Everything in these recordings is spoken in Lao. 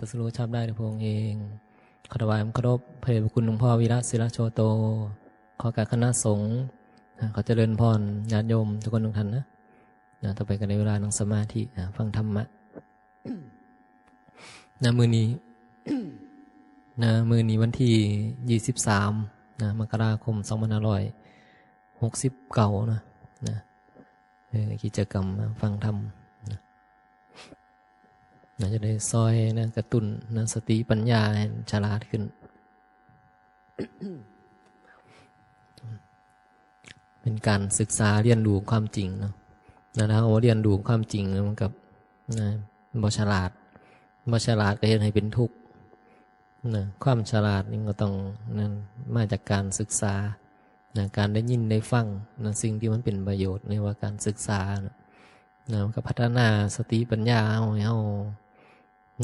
ຕະສະຮູ້ຊາບໄດ້ດ້ວຍພະອົງເອງ. ຂໍຖວາຍຄວາມເຄົາລົບພະເດດພະຄຸນຫຼວງພໍ່ວິລະ ສິລະໂຊໂຕ. ຂໍການຄະນະສົງ ນະ ຂໍຈະເລີນພອນຍາດໂຍມທຸກຄົນທຸກທ່ານນະ ນະ. ຕໍ່ໄປກໍໄດ້ເວລານັ່ງສະມາທິ ນະ ຟັງທຳມະ ນະ ມື້ນີ້ ນະ ມື້ນີ້ວັນທີຊາວສາມ ນະ ມະກະລາຄົມ ສອງພັນຫ້າຮ້ອຍຫົກສິບເກົ້າ ນະ ນະ. ເອີ ກິດຈະກຳນະ ຟັງທຳນະ ນະ ຈະໄດ້ຊ່ອຍນະ ກະຕຸ້ນນະ ສະຕິປັນຍາໃຫ້ສະຫຼາດຂຶ້ນ. ເປັນການສຶກສາຮຽນຮູ້ຄວາມຈິງເນາະ. ນະ ຖ້າເຮົາບໍ່ຮຽນຮູ້ຄວາມຈິງ ມັນກໍ ນະ ບໍ່ສະຫຼາດ, ບໍ່ສະຫຼາດກໍເຮັດໃຫ້ເປັນທຸກ. ນະ ຄວາມສະຫຼາດນີ້ກໍຕ້ອງນັ້ນ ມາຈາກການສຶກສານະ ການໄດ້ຍິນໄດ້ຟັງນະ ສິ່ງທີ່ມັນເປັນປະໂຫຍດ ເອີ້ນວ່າການສຶກສານະ. ນະ ມັນກໍພັດທະນາສະຕິປັນຍາເຮົາ ໃຫ້ເຮົາ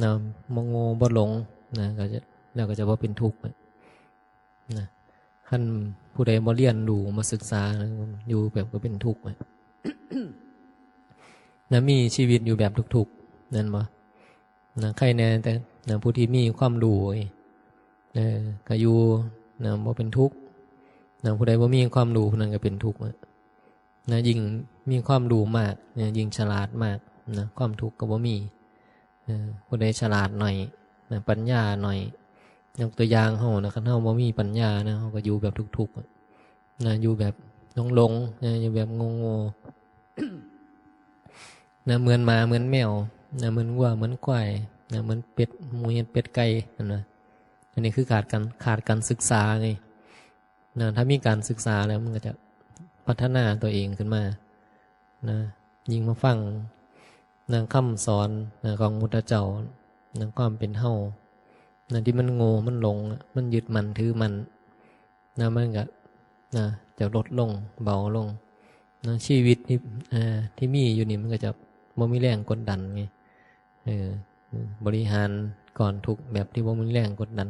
ນະ ບໍ່ໂງ່ບໍ່ຫຼົງນະ ກໍຈະ ແລ້ວກໍຈະບໍ່ເປັນທຸກນະ. ຄັນຜູ້ໃດບໍ່ຮຽນຮູ້ ບໍ່ສຶກສານະ ຢູ່ແບບກໍເປັນທຸກນະ. ນະ ມີຊີວິດຢູ່ແບບທຸກໆ ແມ່ນບໍ່? ນະ ໃຄແນ່ແຕ່ນະ ຜູ້ທີ່ມີຄວາມຮູ້ ເອີ ກໍຢູ່ນະ ບໍ່ເປັນທຸກນະ. ຜູ້ໃດບໍ່ມີຄວາມຮູ້ ຜູ້ນັ້ນກໍເປັນທຸກນະ. ນະ ຍິ່ງມີຄວາມຮູ້ມາກນະ ຍິ່ງສະຫຼາດມາກນະ ຄວາມທຸກກໍບໍ່ມີ. ເອີ ຜູ້ໃດສະຫຼາດໜ້ອຍນະ ປັນຍາໜ້ອຍ ຍົກຕົວຢ່າງເຮົານະ ຄັນເຮົາບໍ່ມີປັນຍານະ ເຮົາກໍຢູ່ແບບທຸກໆນະ ຢູ່ແບບຫຼົງໆນະ ຢູ່ແບບໂງ່ໆ ນະ ເໝືອນໝາເໝືອນແມວນະ ເໝືອນງົວເໝືອນຄວາຍນະ ເໝືອນເປັດ ໝູເຫັດເປັດໄກ່ຫັ້ນນະ. ອັນນີ້ຄືຂາດການ ຂາດການສຶກສາໄງນະ. ຖ້າມີການສຶກສາແລ້ວ ມັນກໍຈະພັດທະນາຕົວເອງຂຶ້ນມານະ. ຍິ່ງມາຟັງນະ ຄຳສອນນະ ຂອງພຸດທະເຈົ້ານະ ຄວາມເປັນເຮົານະ ທີ່ມັນໂງ່ ມັນຫຼົງ ມັນຍຶດໝັ້ນຖືໝັ້ນ ນະ ມັນກະນະ ຈະລົດລົງ ເບົາລົງນະ. ຊີວິດທີ່ ເອີ ທີ່ມີຢູ່ນີ້ ມັນກະຈະບໍ່ມີແຮງກົດດັນໄງ. ເອີ ບໍລິຫານກ້ອນທຸກແບບທີ່ບໍ່ມີແຮງກົດດັນ,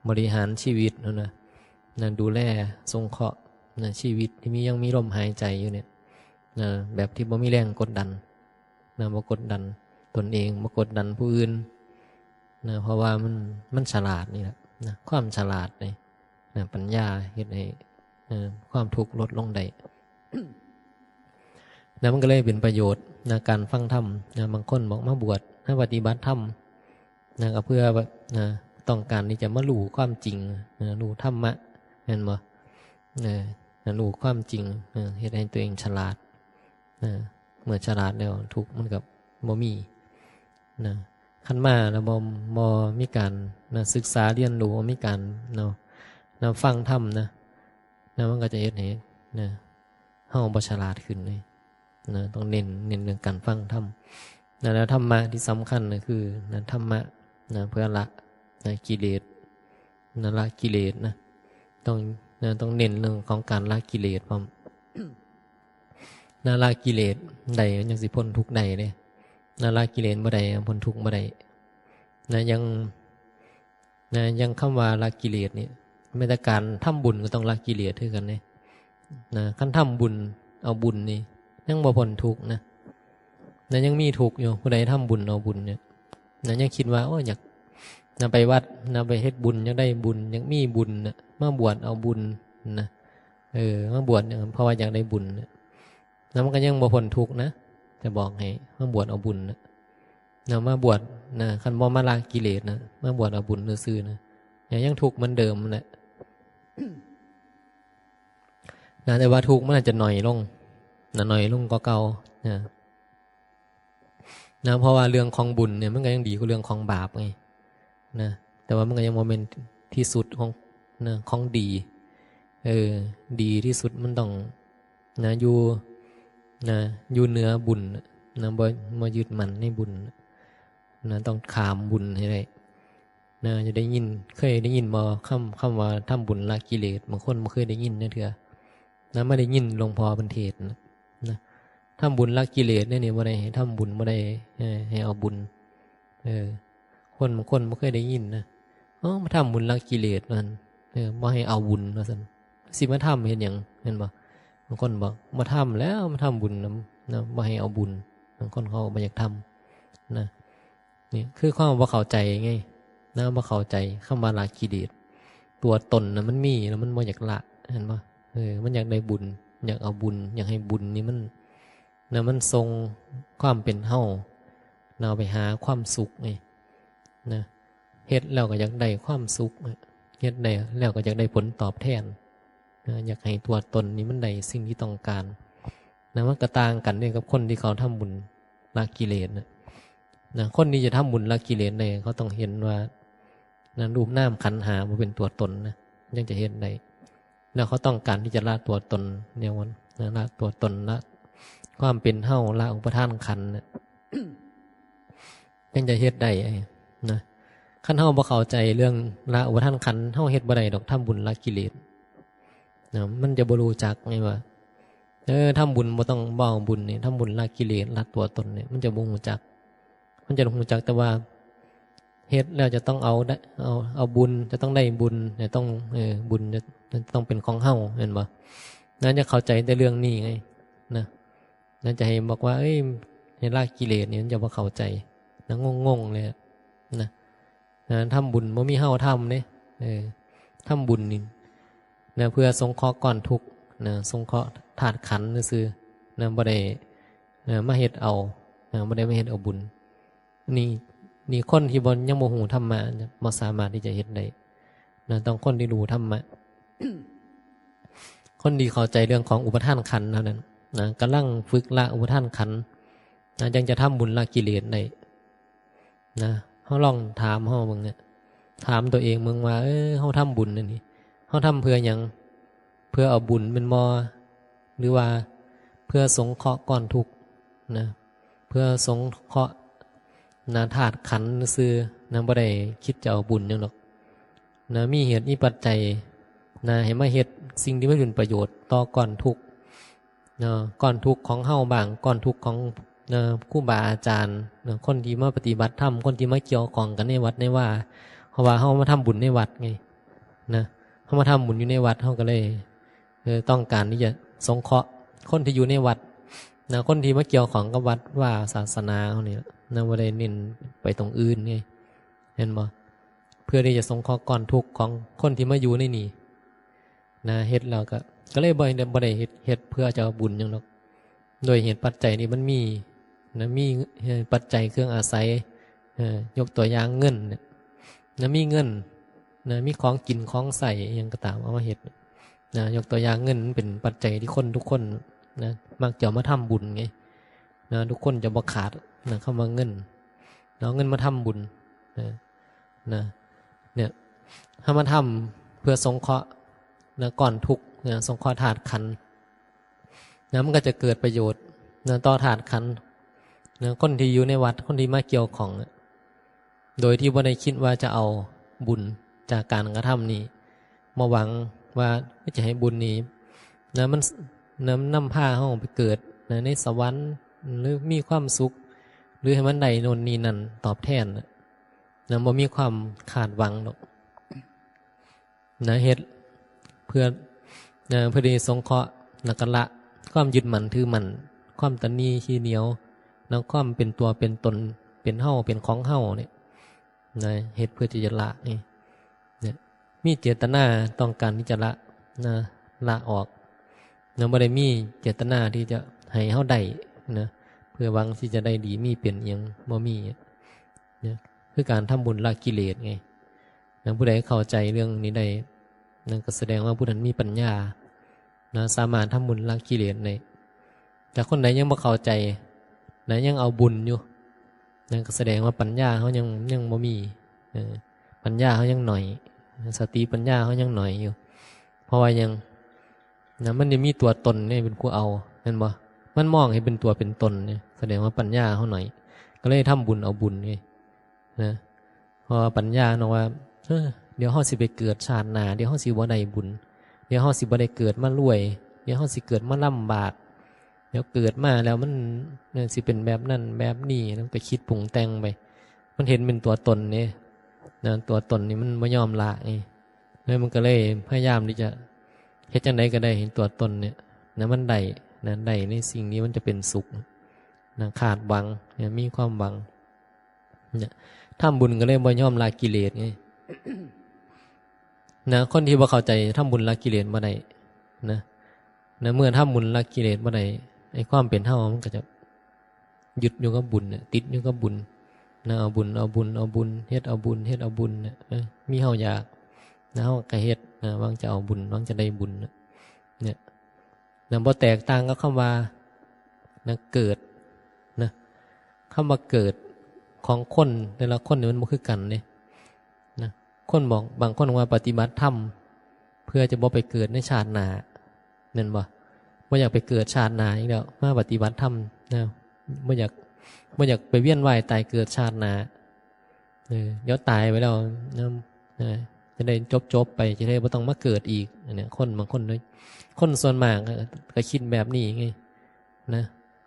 ບໍລິຫານຊີວິດຫັ້ນນະ ນະ ດູແລສົງເຄາະນະ ຊີວິດທີ່ມີ ຍັງມີລົມຫາຍໃຈຢູ່ນີ້ນະ ແບບທີ່ບໍ່ມີແຮງກົດດັນນະ, ບໍ່ກົດດັນຕົນເອງ ບໍ່ກົດດັນຜູ້ອື່ນນະ. ເພາະວ່າມັນ ມັນສະຫຼາດນີ້ແຫຼະນະ ຄວາມສະຫຼາດນີ້ ນະ ປັນຍາເຮັດໃຫ້ ເອີ ຄວາມທຸກລົດລົງໄດ້ນະ. ມັນກໍເລີຍເປັນປະໂຫຍດນະ ການຟັງທຳນະ. ບາງຄົນບອກມາບວດ ມາປະຕິບັດທຳນະ ກໍເພື່ອແບບນະ ຕ້ອງການທີ່ຈະມາຮູ້ຄວາມຈິງນະ ຮູ້ທຳມະ ແມ່ນບໍ່? ເອີ ນະ ຮູ້ຄວາມຈິງ ເອີ ເຮັດໃຫ້ຕົວເອງສະຫຼາດນະ. ເມື່ອສະຫຼາດແລ້ວ ທຸກມັນກໍບໍ່ມີ ນະ. ຄັນມາແລ້ວບໍ່ ບໍ່ມີການນະ ສຶກສາຮຽນຮູ້ ບໍ່ມີການເນາະ ນະ ຟັງທຳນະ ນະ ມັນກໍຈະເຮັດໃຫ້ນະ ເຮົາບໍ່ສະຫຼາດຂຶ້ນເລີຍນະ. ຕ້ອງເນັ້ນ ເນັ້ນເລື່ອງການຟັງທຳນະ. ແລ້ວທຳມະທີ່ສຳຄັນກໍຄືນະ ທຳມະນະ ເພື່ອລະນະ ກິເລດນະ ລະກິເລດນະ. ຕ້ອງນະ ຕ້ອງເນັ້ນເລື່ອງຂອງການລະກິເລດພ້ອມ ນະ ລະກິເລດໄດ້ ມັນຈັ່ງຊິພົ້ນທຸກໄດ້ເດ້. ນະ ລະກິເລດບໍ່ໄດ້ ພົ້ນທຸກບໍ່ໄດ້ນະ. ຢ່າງ ນະ ຢ່າງຄຳວ່າລະກິເລດນີ້ ແມ້ແຕ່ການທຳບຸນກໍຕ້ອງລະກິເລດຄືກັນເດ້ນະ. ຄັນທຳບຸນເອົາບຸນນີ້ ຍັງບໍ່ພົ້ນທຸກນະ ນະ ຍັງມີທຸກຢູ່. ຜູ້ໃດທຳບຸນເອົາບຸນນີ້ນະ ຍັງຄິດວ່າ ໂອ້ ຢາກນະ ໄປວັດນະ ໄປເຮັດບຸນ ຢາກໄດ້ບຸນ ຢາກມີບຸນນະ ມາບວດເອົາບຸນນະ. ເອີ ມາບວດ ເພາະວ່າຢາກໄດ້ບຸນນະ ນະ ມັນກໍຍັງບໍ່ພົ້ນທຸກນະ. ຈະບອກໃຫ້ ມາບວດເອົາບຸນນະ ນະ ມາບວດນະ ຄັນບໍ່ມາລະກິເລດນະ ມາບວດເອົາບຸນຊື່ໆນະ ຍັງ ຍັງທຸກເໝືອນເດີມນະ ນະ. ແຕ່ວ່າທຸກມັນອາດຈະໜ້ອຍລົງນະ ໜ້ອຍລົງກວ່າເກົ່ານະ ນະ. ເພາະວ່າເລື່ອງຂອງບຸນນີ້ ມັນກໍຍັງດີກວ່າເລື່ອງຂອງບາບໄງນະ. ແຕ່ວ່າມັນກໍຍັງບໍ່ແມ່ນທີ່ສຸດຂອງນະ ຂອງດີ. ເອີ ດີທີ່ສຸດມັນຕ້ອງນະ ຢູ່ນະ ຢູ່ເໜືອບຸນນະ ບໍ່ ບໍ່ຍຶດໝັ້ນໃນບຸນນະ ຕ້ອງຂ້າມບຸນໃຫ້ໄດ້ນະ. ຈະໄດ້ຍິນ ເຄີຍໄດ້ຍິນບໍ່ ຄຳ ຄຳວ່າທຳບຸນລະກິເລດ? ບາງຄົນບໍ່ເຄີຍໄດ້ຍິນຈັກເທື່ອນະ. ມາໄດ້ຍິນຫຼວງພໍ່ເພິ່ນເທດນະ ນະ ທຳບຸນລະກິເລດແນວນີ້ ບໍ່ໄດ້ໃຫ້ທຳບຸນ ບໍ່ໄດ້ ເອີ ໃຫ້ເອົາບຸນ. ເອີ ຄົນບາງຄົນບໍ່ເຄີຍໄດ້ຍິນນະ ເອີ ມາທຳບຸນລະກິເລດວ່າຊັ້ນ ເອີ ບໍ່ໃຫ້ເອົາບຸນວ່າຊັ້ນ. ຊິມາທຳເຮັດຫຍັງ ແມ່ນບໍ່? ບາງຄົນບອກ ບໍ່ທຳແລ້ວ ມາທຳບຸນນຳນະ ບໍ່ໃຫ້ເອົາບຸນ. ບາງຄົນເຂົາກໍບໍ່ຢາກທຳນະ. ນີ້ຄືຄວາມບໍ່ເຂົ້າໃຈໄງນະ ບໍ່ເຂົ້າໃຈຄຳວ່າລະກິເລດ. ຕົວຕົນນະມັນມີແລ້ວ ມັນບໍ່ຢາກລະ ເຫັນບໍ່? ເອີ ມັນຢາກໄດ້ບຸນ ຢາກເອົາບຸນ ຢາກໃຫ້ບຸນນີ້ມັນ ນະ ມັນສົ່ງຄວາມເປັນເຮົານະ ເອົາໄປຫາຄວາມສຸກນີ້ນະ. ເຮັດແລ້ວກໍຢາກໄດ້ຄວາມສຸກ ເຮັດໄດ້ແລ້ວກໍຢາກໄດ້ຜົນຕອບແທນນະ ຢາກໃຫ້ຕົວຕົນນີ້ມັນໄດ້ສິ່ງທີ່ຕ້ອງການນະ. ມັນກໍຕ່າງກັນເດ້ກັບຄົນທີ່ເຂົາທຳບຸນລະກິເລດນະ. ນະ ຄົນທີ່ຈະທຳບຸນລະກິເລດໄດ້ ເຂົາຕ້ອງເຫັນວ່ານະ ຮູບນາມຂັນຫ້າບໍ່ເປັນຕົວຕົນນະ ຈັ່ງຈະເຮັດໄດ້. ແລ້ວເຂົາຕ້ອງການທີ່ຈະລະຕົວຕົນແນວນັ້ນນະ ລະຕົວຕົນ ລະຄວາມເປັນເຮົາ ລະອຸປາທານຂັນນະ ຈັ່ງຈະເຮັດໄດ້ນະ. ຄັນເຮົາບໍ່ເຂົ້າໃຈເລື່ອງລະອຸປາທານຂັນ ເຮົາເຮັດບໍ່ໄດ້ດອກ ທຳບຸນລະກິເລດນະ. ມັນຈະບໍ່ຮູ້ຈັກໄງວ່າ ເອີ ທຳບຸນບໍ່ຕ້ອງ ບໍ່ເອົາບຸນນີ້ ທຳບຸນລະກິເລດ ລະຕົວຕົນນີ້ ມັນຈະບໍ່ຮູ້ຈັກ. ມັນຈະຮູ້ຈັກແຕ່ວ່າເຮັດແລ້ວຈະຕ້ອງເອົາໄດ້ ເອົາ ເອົາບຸນ ຈະຕ້ອງໄດ້ບຸນ ຈະຕ້ອງ ເອີ ບຸນຈະ ຈະຕ້ອງເປັນຂອງເຮົາ ແມ່ນບໍ່? ນະ ຈະເຂົ້າໃຈແຕ່ເລື່ອງນີ້ໄງນະ. ນະ ຈະໃຫ້ບອກວ່າ ເອີຍ ໃຫ້ລະກິເລດນີ້ ມັນຈະບໍ່ເຂົ້າໃຈນະ ງົງໆເລີຍນະ. ນະ ທຳບຸນບໍ່ມີເຮົາທຳເດ້ ເອີ ທຳບຸນນີ້ນະ ເພື່ອສົງເຄາະກ້ອນທຸກນະ ສົງເຄາະທາດຂັນຊື່ໆນະ ບໍ່ໄດ້ ເອີ ມາເຮັດເອົານະ ບໍ່ໄດ້ມາເຮັດເອົາບຸນ. ນີ້ ນີ້ຄົນທີ່ບໍ່ ຍັງບໍ່ຮູ້ທຳມະ ບໍ່ສາມາດທີ່ຈະເຮັດໄດ້ນະ ຕ້ອງຄົນທີ່ຮູ້ທຳມະ ຄົນທີ່ເຂົ້າໃຈເລື່ອງຂອງອຸປາທານຂັນເທົ່ານັ້ນນະ ກຳລັງຝຶກລະອຸປາທານຂັນນະ ຈັ່ງຈະທຳບຸນລະກິເລດໄດ້ນະ. ເຮົາລອງຖາມເຮົາເບິ່ງນະ ຖາມຕົວເອງເບິ່ງວ່າ ເອີ ເຮົາທຳບຸນອັນນີ້ ເຮົາທຳເພື່ອຫຍັງ? ເພື່ອເອົາບຸນແມ່ນບໍ່? ຫຼືວ່າເພື່ອສົງເຄາະກ້ອນທຸກນະ ເພື່ອສົງເຄາະນະ ທາດຂັນຊື່ໆນະ ບໍ່ໄດ້ຄິດຈະເອົາບຸນຫຍັງດອກນະ. ມີເຫດມີປັດໄຈນະ ໃຫ້ມາເຮັດສິ່ງທີ່ມັນເປັນປະໂຫຍດຕໍ່ກ້ອນທຸກເນາະ ກ້ອນທຸກຂອງເຮົາບ້າງ ກ້ອນທຸກຂອງ ເນາະ ຄູບາອາຈານເນາະ ຄົນທີ່ມາປະຕິບັດທຳ ຄົນທີ່ມາກ່ຽວຂ້ອງກັນໃນວັດໃນວາ ເພາະວ່າເຮົາມາທຳບຸນໃນວັດໄງນະ ເຮົາມາທຳບຸນຢູ່ໃນວັດ ເຮົາກໍເລີຍ ເອີ ຕ້ອງການທີ່ຈະສົງເຄາະຄົນທີ່ຢູ່ໃນວັດນະ ຄົນທີ່ມາກ່ຽວຂ້ອງກັບວັດວາສາສະໜາເຮົານີ້ນະ ບໍ່ໄດ້ເນັ້ນໄປຕົງອື່ນໄງ ແມ່ນບໍ່? ເພື່ອທີ່ຈະສົງເຄາະກ້ອນທຸກຂອງຄົນທີ່ມາຢູ່ໃນນີ້ ນະ ເຮັດແລ້ວກໍ ກໍເລີຍບໍ່ ບໍ່ໄດ້ເຮັດ ເຮັດເພື່ອຈະເອົາບຸນຫຍັງດອກ ໂດຍເຫດປັດໄຈທີ່ມັນມີນະ ມີ ເອີ ປັດໄຈເຄື່ອງອາໄສ ເອີ ຍົກຕົວຢ່າງເງິນນະ ນະ ມີເງິນນະ ມີຂອງກິນຂອງໃຊ້ອີ່ຫຍັງກໍຕາມ ເອົາມາເຮັດນະ ຍົກຕົວຢ່າງເງິນ ມັນເປັນປັດໄຈທີ່ຄົນທຸກຄົນນະ ມັກຈະເອົາມາທຳບຸນໄງນະ ທຸກຄົນຈະບໍ່ຂາດນະ ຄຳວ່າເງິນ ເອົາເງິນມາທຳບຸນນະ ນະ ເຮົາມາທຳເພື່ອສົງເຄາະນະ ກ້ອນທຸກນະ ສົງເຄາະທາດຂັນນະ ມັນກໍຈະເກີດປະໂຫຍດນະ ຕໍ່ທາດຂັນນະ ຄົນທີ່ຢູ່ໃນວັດ ຄົນທີ່ມາກ່ຽວຂ້ອງນະ ໂດຍທີ່ບໍ່ໄດ້ຄິດວ່າຈະເອົາບຸນຈາກການກະທຳນີ້ມາຫວັງວ່າຈະໃຫ້ບຸນນີ້ນະ ມັນນຳ ນຳພາເຮົາໄປເກີດນະ ໃນສະຫວັນ ຫຼື ມີຄວາມສຸກ ຫຼື ໃຫ້ມັນໄດ້ໂນ່ນນີ້ນັ້ນຕອບແທນນະ ນະ ບໍ່ມີຄວາມຄາດຫວັງດອກນະ ເຮັດເພື່ອ ນະ ເພື່ອທີ່ສົງເຄາະ ແລ້ວກໍລະຄວາມຍຶດໝັ້ນຖືໝັ້ນ ຄວາມຕະໜີ່ຂີ້ໜຽວນະ ຄວາມເປັນຕົວເປັນຕົນ ເປັນເຮົາ ເປັນຂອງເຮົານີ້ນະ ເຮັດເພື່ອທີ່ຈະລະນີ້ນະ ມີເຈດຕະນາຕ້ອງການທີ່ຈະລະນະ ລະອອກນະ ບໍ່ໄດ້ມີເຈດຕະນາທີ່ຈະໃຫ້ເຮົາໄດ້ນະ ເພື່ອຫວັງທີ່ຈະໄດ້ດີມີເປັນອີ່ຫຍັງ ບໍ່ມີ ນະ ຄືການທຳບຸນລະກິເລດໄງນະ ຜູ້ໃດເຂົ້າໃຈເລື່ອງນີ້ໄດ້ນະ ກໍສະແດງວ່າຜູ້ນັ້ນມີປັນຍານະ ສາມາດທຳບຸນລະກິເລດໄດ້. ແຕ່ຄົນໃດຍັງບໍ່ເຂົ້າໃຈນະ ຍັງເອົາບຸນຢູ່ນະ ກໍສະແດງວ່າປັນຍາເຮົາຍັງ ຍັງບໍ່ມີ ເອີ ປັນຍາເຮົາຍັງໜ້ອຍ ສະຕິປັນຍາເຮົາຍັງໜ້ອຍຢູ່. ເພາະວ່າຫຍັງ? ນະ ມັນຍັງມີຕົວຕົນເດ້ເປັນຜູ້ເອົາ ແມ່ນບໍ່? ມັນມອງໃຫ້ເປັນຕົວເປັນຕົນເດ້ ສະແດງວ່າປັນຍາເຮົາໜ້ອຍ ກໍເລີຍທຳບຸນເອົາບຸນໄງນະ ເພາະວ່າປັນຍາເນາະວ່າ ເອີ ດຽວເຮົາຊິໄປເກີດຊາດໜ້າ ດຽວເຮົາຊິບໍ່ໄດ້ບຸນ ດຽວເຮົາຊິບໍ່ໄດ້ເກີດມາລວຍ ດຽວເຮົາຊິເກີດມາລຳບາກ ດຽວເກີດມາແລ້ວມັນ ມັນຊິເປັນແບບນັ້ນແບບນີ້ ມັນກໍຄິດປຸງແຕ່ງໄປ ມັນເຫັນເປັນຕົວຕົນເດ້ນະ ຕົວຕົນນີ້ມັນບໍ່ຍອມລະໄງ ແລ້ວມັນກໍເລີຍພະຍາຍາມທີ່ຈະເຮັດຈັ່ງໃດກໍໄດ້ໃຫ້ຕົວຕົນນີ້ນະ ມັນໄດ້ນະ ໄດ້ໃນສິ່ງທີ່ມັນຈະເປັນສຸກນະ ຄາດຫວັງນະ ມີຄວາມຫວັງ ນະ ທຳບຸນກໍເລີຍບໍ່ຍອມລະກິເລດໄງ ນະ. ຄົນທີ່ບໍ່ເຂົ້າໃຈ ທຳບຸນລະກິເລດບໍ່ໄດ້ນະ ນະ ເມື່ອທຳບຸນລະກິເລດບໍ່ໄດ້ ໄອ້ຄວາມເປັນເຮົາມັນກໍຈະຍຶດຢູ່ກັບບຸນນະ ຕິດຢູ່ກັບບຸນນະ ເອົາບຸນ ເອົາບຸນ ເອົາບຸນ ເຮັດເອົາບຸນ ເຮັດເອົາບຸນນະ ເອີ ມີເຮົາຢາກນະ ເຮົາກໍເຮັດນະ ຫວັງຈະເອົາບຸນ ຫວັງຈະໄດ້ບຸນນະ ເນຍ ນະ ບໍ່ແຕກຕ່າງກັບຄຳວ່ານະ ເກີດນະ ຄຳວ່າເກີດຂອງຄົນແຕ່ລະຄົນນີ້ມັນບໍ່ຄືກັນເດ້ນະ. ຄົນບອກ ບາງຄົນວ່າປະຕິບັດທຳເພື່ອຈະບໍ່ໄປເກີດໃນຊາດໜ້າ ແມ່ນບໍ່? ບໍ່ຢາກໄປເກີດຊາດໜ້າອີກແລ້ວ ມາປະຕິບັດທຳນະ ບໍ່ຢາກ ບໍ່ຢາກໄປວຽນວ່າຍຕາຍເກີດຊາດໜ້າ. ເອີ ດຽວຕາຍໄປແລ້ວນະ ເອີ ຈະໄດ້ຈົບໆໄປ ຈະໄດ້ບໍ່ຕ້ອງມາເກີດອີກ. ອັນເນີ້ຍ ຄົນບາງຄົນເນາະ ຄົນສ່ວນມາກກໍ ກໍຄິດແບບນີ້ໄງນະ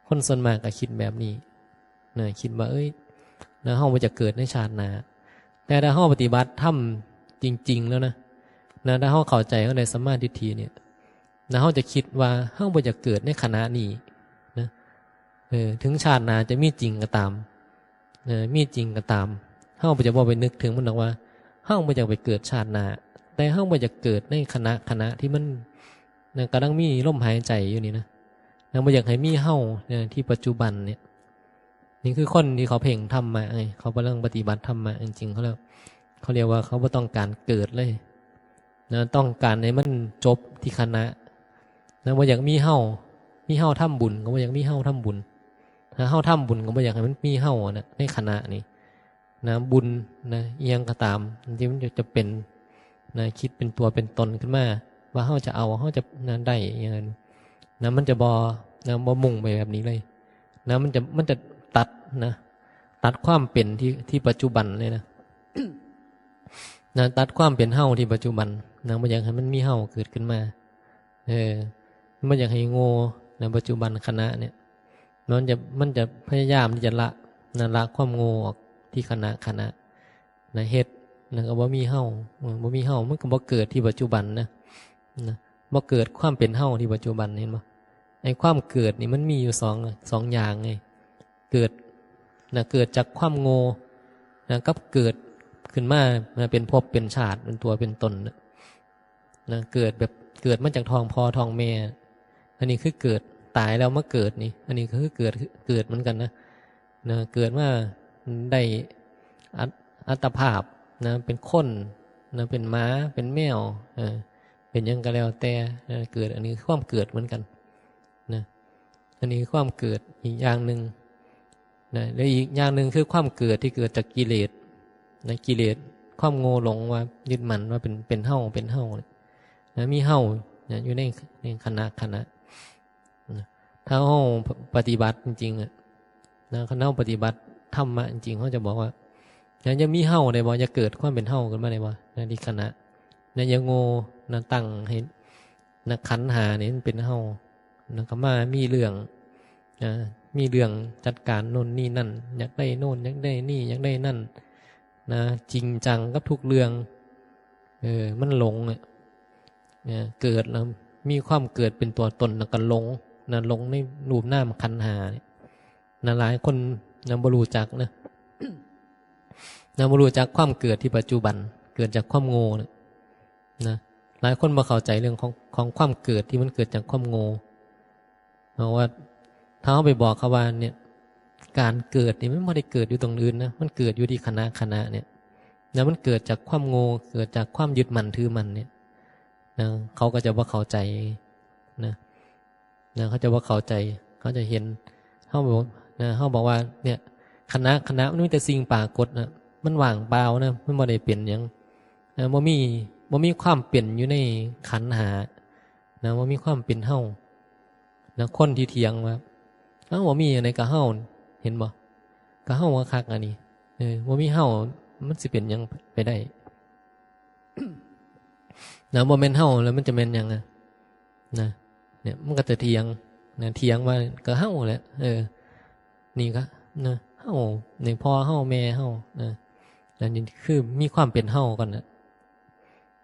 ຄົນສ່ວນມາກກໍຄິດແບບນີ້ນະ ຄິດວ່າ ເອີຍ ນະ ເຮົາບໍ່ຈະເກີດໃນຊາດໜ້າ. ແຕ່ຖ້າເຮົາປະຕິບັດທຳຈິງໆແລ້ວນະ ນະ ຖ້າເຮົາເຂົ້າໃຈ ເຮົາໄດ້ສຳມາທິດຖິນີ້ ແລ້ວເຮົາຈະຄິດວ່າເຮົາບໍ່ຢາກເກີດໃນຂະນະນີ້ນະ ເອີ ເຖິງຊາດໜ້າຈະມີຈິງກໍຕາມ ເອີ ມີຈິງກໍຕາມ ເຮົາຈະບໍ່ໄປນຶກເຖິງມັນດອກວ່າເຮົາບໍ່ຢາກໄປເກີດຊາດໜ້າ ແຕ່ເຮົາບໍ່ຢາກເກີດໃນຂະນະ ຂະນະທີ່ມັນນະ ກຳລັງມີລົມຫາຍໃຈຢູ່ນີ້ນະ ນະ ບໍ່ຢາກໃຫ້ມີເຮົານະ ທີ່ປັດຈຸບັນນີ້. ນີ້ຄືຄົນທີ່ເຂົາເຄັ່ງທຳມະໄງ ເຂົາກຳລັງປະຕິບັດທຳມະ ຈິງໆ ເຂົາແລ້ວ ເຂົາລຽກວ່າເຂົາບໍ່ຕ້ອງການເກີດເລີຍນະ ຕ້ອງການໃຫ້ມັນຈົບທີ່ຂະນະນະ ບໍ່ຢາກມີເຮົາ ມີເຮົາທຳບຸນກໍບໍ່ຢາກມີເຮົາທຳບຸນ ຖ້າເຮົາທຳບຸນກໍບໍ່ຢາກໃຫ້ມັນມີເຮົານະ ໃນຂະນະນີ້ນະ ບຸນນະ ອີ່ຫຍັງກໍຕາມທີ່ມັນຈະເປັນນະ ຄິດເປັນຕົວເປັນຕົນຂຶ້ນມາວ່າເຮົາຈະເອົາ ເຮົາຈະນະ ໄດ້ອີ່ຫຍັງນະ ມັນຈະບໍ່ນະ ບໍ່ມຸ່ງໄປແບບນີ້ເລີຍນະ ມັນຈະ ມັນຈະຕັດນະ ຕັດຄວາມເປັນທີ່ ທີ່ປັດຈຸບັນເລີຍນະ ນະ ຕັດຄວາມເປັນເຮົາທີ່ປັດຈຸບັນນະ ບໍ່ຢາກໃຫ້ມັນມີເຮົາເກີດຂຶ້ນມາ ເອີ ບໍ່ຢາກໃຫ້ໂງ່ນະ ປັດຈຸບັນຂະນະນີ້ ມັນຈະ ມັນຈະພະຍາຍາມທີ່ຈະລະນະ ລະຄວາມໂງ່ອອກທີ່ຂະນະ ຂະນະນະ ເຮັດນະ ກໍບໍ່ມີເຮົາ ເອີ ບໍ່ມີເຮົາ ມັນກໍບໍ່ເກີດທີ່ປັດຈຸບັນນະ ນະ ບໍ່ເກີດຄວາມເປັນເຮົາທີ່ປັດຈຸບັນ ເຫັນບໍ່? ໄອ້ຄວາມເກີດນີ້ມັນມີຢູ່ສອງ ສອງຢ່າງໄງ ເກີດນະ ເກີດຈາກຄວາມໂງ່ນະ ກັບເກີດຂຶ້ນມານະ ເປັນພົບເປັນຊາດ ເປັນຕົວເປັນຕົນນະ ນະ ເກີດແບບເກີດມາຈາກທ້ອງພໍ່ທ້ອງແມ່ ອັນນີ້ຄືເກີດ ຕາຍແລ້ວມາເກີດນີ້ ອັນນີ້ກໍຄືເກີດ ເກີດເໝືອນກັນນະ ນະ ເກີດມາໄດ້ອັດ ອັດຕະພາບນະ ເປັນຄົນນະ ເປັນໝາ ເປັນແມວ ເອີ ເປັນຫຍັງກໍແລ້ວແຕ່ນະ ເກີດ ອັນນີ້ຄືຄວາມເກີດເໝືອນກັນນະ ອັນນີ້ຄືຄວາມເກີດອີກຢ່າງໜຶ່ງນະ ແລະ ອີກຢ່າງໜຶ່ງຄືຄວາມເກີດທີ່ເກີດຈາກກິເລດນະ ກິເລດ ຄວາມໂງ່ຫຼົງວ່າຍຶດໝັ້ນວ່າເປັນ ເປັນເຮົາ ເປັນເຮົານະ ມີເຮົານະ ຢູ່ໃນ ໃນຂະນະ ຂະນະ ນະ ຖ້າເຮົາປະຕິບັດຈິງໆ ອະ ນະ ຄັນເຮົາປະຕິບັດທຳມະຈິງໆ ເຮົາຈະບອກວ່າ ຢ່າ ຢ່າມີເຮົາໄດ້ບໍ່? ຢ່າເກີດຄວາມເປັນເຮົາຂຶ້ນມາໄດ້ບໍ່? ໃນທີ່ຂະນະ ນະ ຢ່າໂງ່ນະ ຕັ້ງໃຫ້ນະ ຂັນຫ້ານີ້ມັນເປັນເຮົານະ ກໍມາມີເລື່ອງນະ ມີເລື່ອງຈັດການໂນ່ນນີ້ນັ້ນ ຢາກໄດ້ໂນ່ນ ຢາກໄດ້ນີ້ ຢາກໄດ້ນັ້ນນະ ຈິງຈັງກັບທຸກເລື່ອງ ເອີ ມັນຫຼົງອະ ນະ ເກີດແລ້ວ ມີຄວາມເກີດເປັນຕົວຕົນ ແລ້ວກໍຫຼົງນະ ຫຼົງໃນຮູບນາມຂັນຫ້ານີ້ນະ ຫຼາຍຄົນນະ ບໍ່ຮູ້ຈັກນະ ນະ ບໍ່ຮູ້ຈັກຄວາມເກີດທີ່ປັດຈຸບັນ ເກີດຈາກຄວາມໂງ່ນະ ນະ ຫຼາຍຄົນບໍ່ເຂົ້າໃຈເລື່ອງຂອງ ຂອງຄວາມເກີດທີ່ມັນເກີດຈາກຄວາມໂງ່ ເພາະວ່າຖ້າເຮົາໄປບອກເຂົາວ່າ ເນ່ຍ ການເກີດນີ້ມັນບໍ່ໄດ້ເກີດຢູ່ຕົງອື່ນນະ ມັນເກີດຢູ່ທີ່ຂະນະ ຂະນະເນ່ຍ ແລ້ວມັນເກີດຈາກຄວາມໂງ່ ເກີດຈາກຄວາມຍຶດໝັ້ນຖືໝັ້ນເນ່ຍ ນະ ເຂົາກໍຈະບໍ່ເຂົ້າໃຈນະ ນະ ເຂົາຈະບໍ່ເຂົ້າໃຈ ເຂົາຈະເຫັນ ເຮົາບອກນະ ເຮົາບອກວ່າ ເນ່ຍ ຂະນະ ຂະນະ ມັນມີແຕ່ສິ່ງປາກົດນະ ມັນວ່າງເປົ່ານະ ມັນບໍ່ໄດ້ເປັນຫຍັງ ນະ ບໍ່ມີ ບໍ່ມີຄວາມເປັນຢູ່ໃນຂັນຫ້ານະ ບໍ່ມີຄວາມເປັນເຮົານະ ຄົນທີ່ຖຽງວ່າ ເອົ້າ ບໍ່ມີອັນໃດກໍເຮົາ ເຫັນບໍ່? ກໍເຮົາຄັກໆ ອັນນີ້ ເອີ ບໍ່ມີເຮົາ ມັນຊິເປັນຫຍັງໄປໄດ້? ນະ ບໍ່ແມ່ນເຮົາແລ້ວມັນຈະແມ່ນຫຍັງອະ? ນະ ເນ່ຍ ມັນກໍຈະຖຽງນະ ຖຽງວ່າ ກໍເຮົາແຫຼະ ເອີ ນີ້ກໍນະ ເຮົາ ນີ້ພໍ່ເຮົາແມ່ເຮົານະ ອັນນີ້ຄືມີຄວາມເປັນເຮົາກ່ອນນະ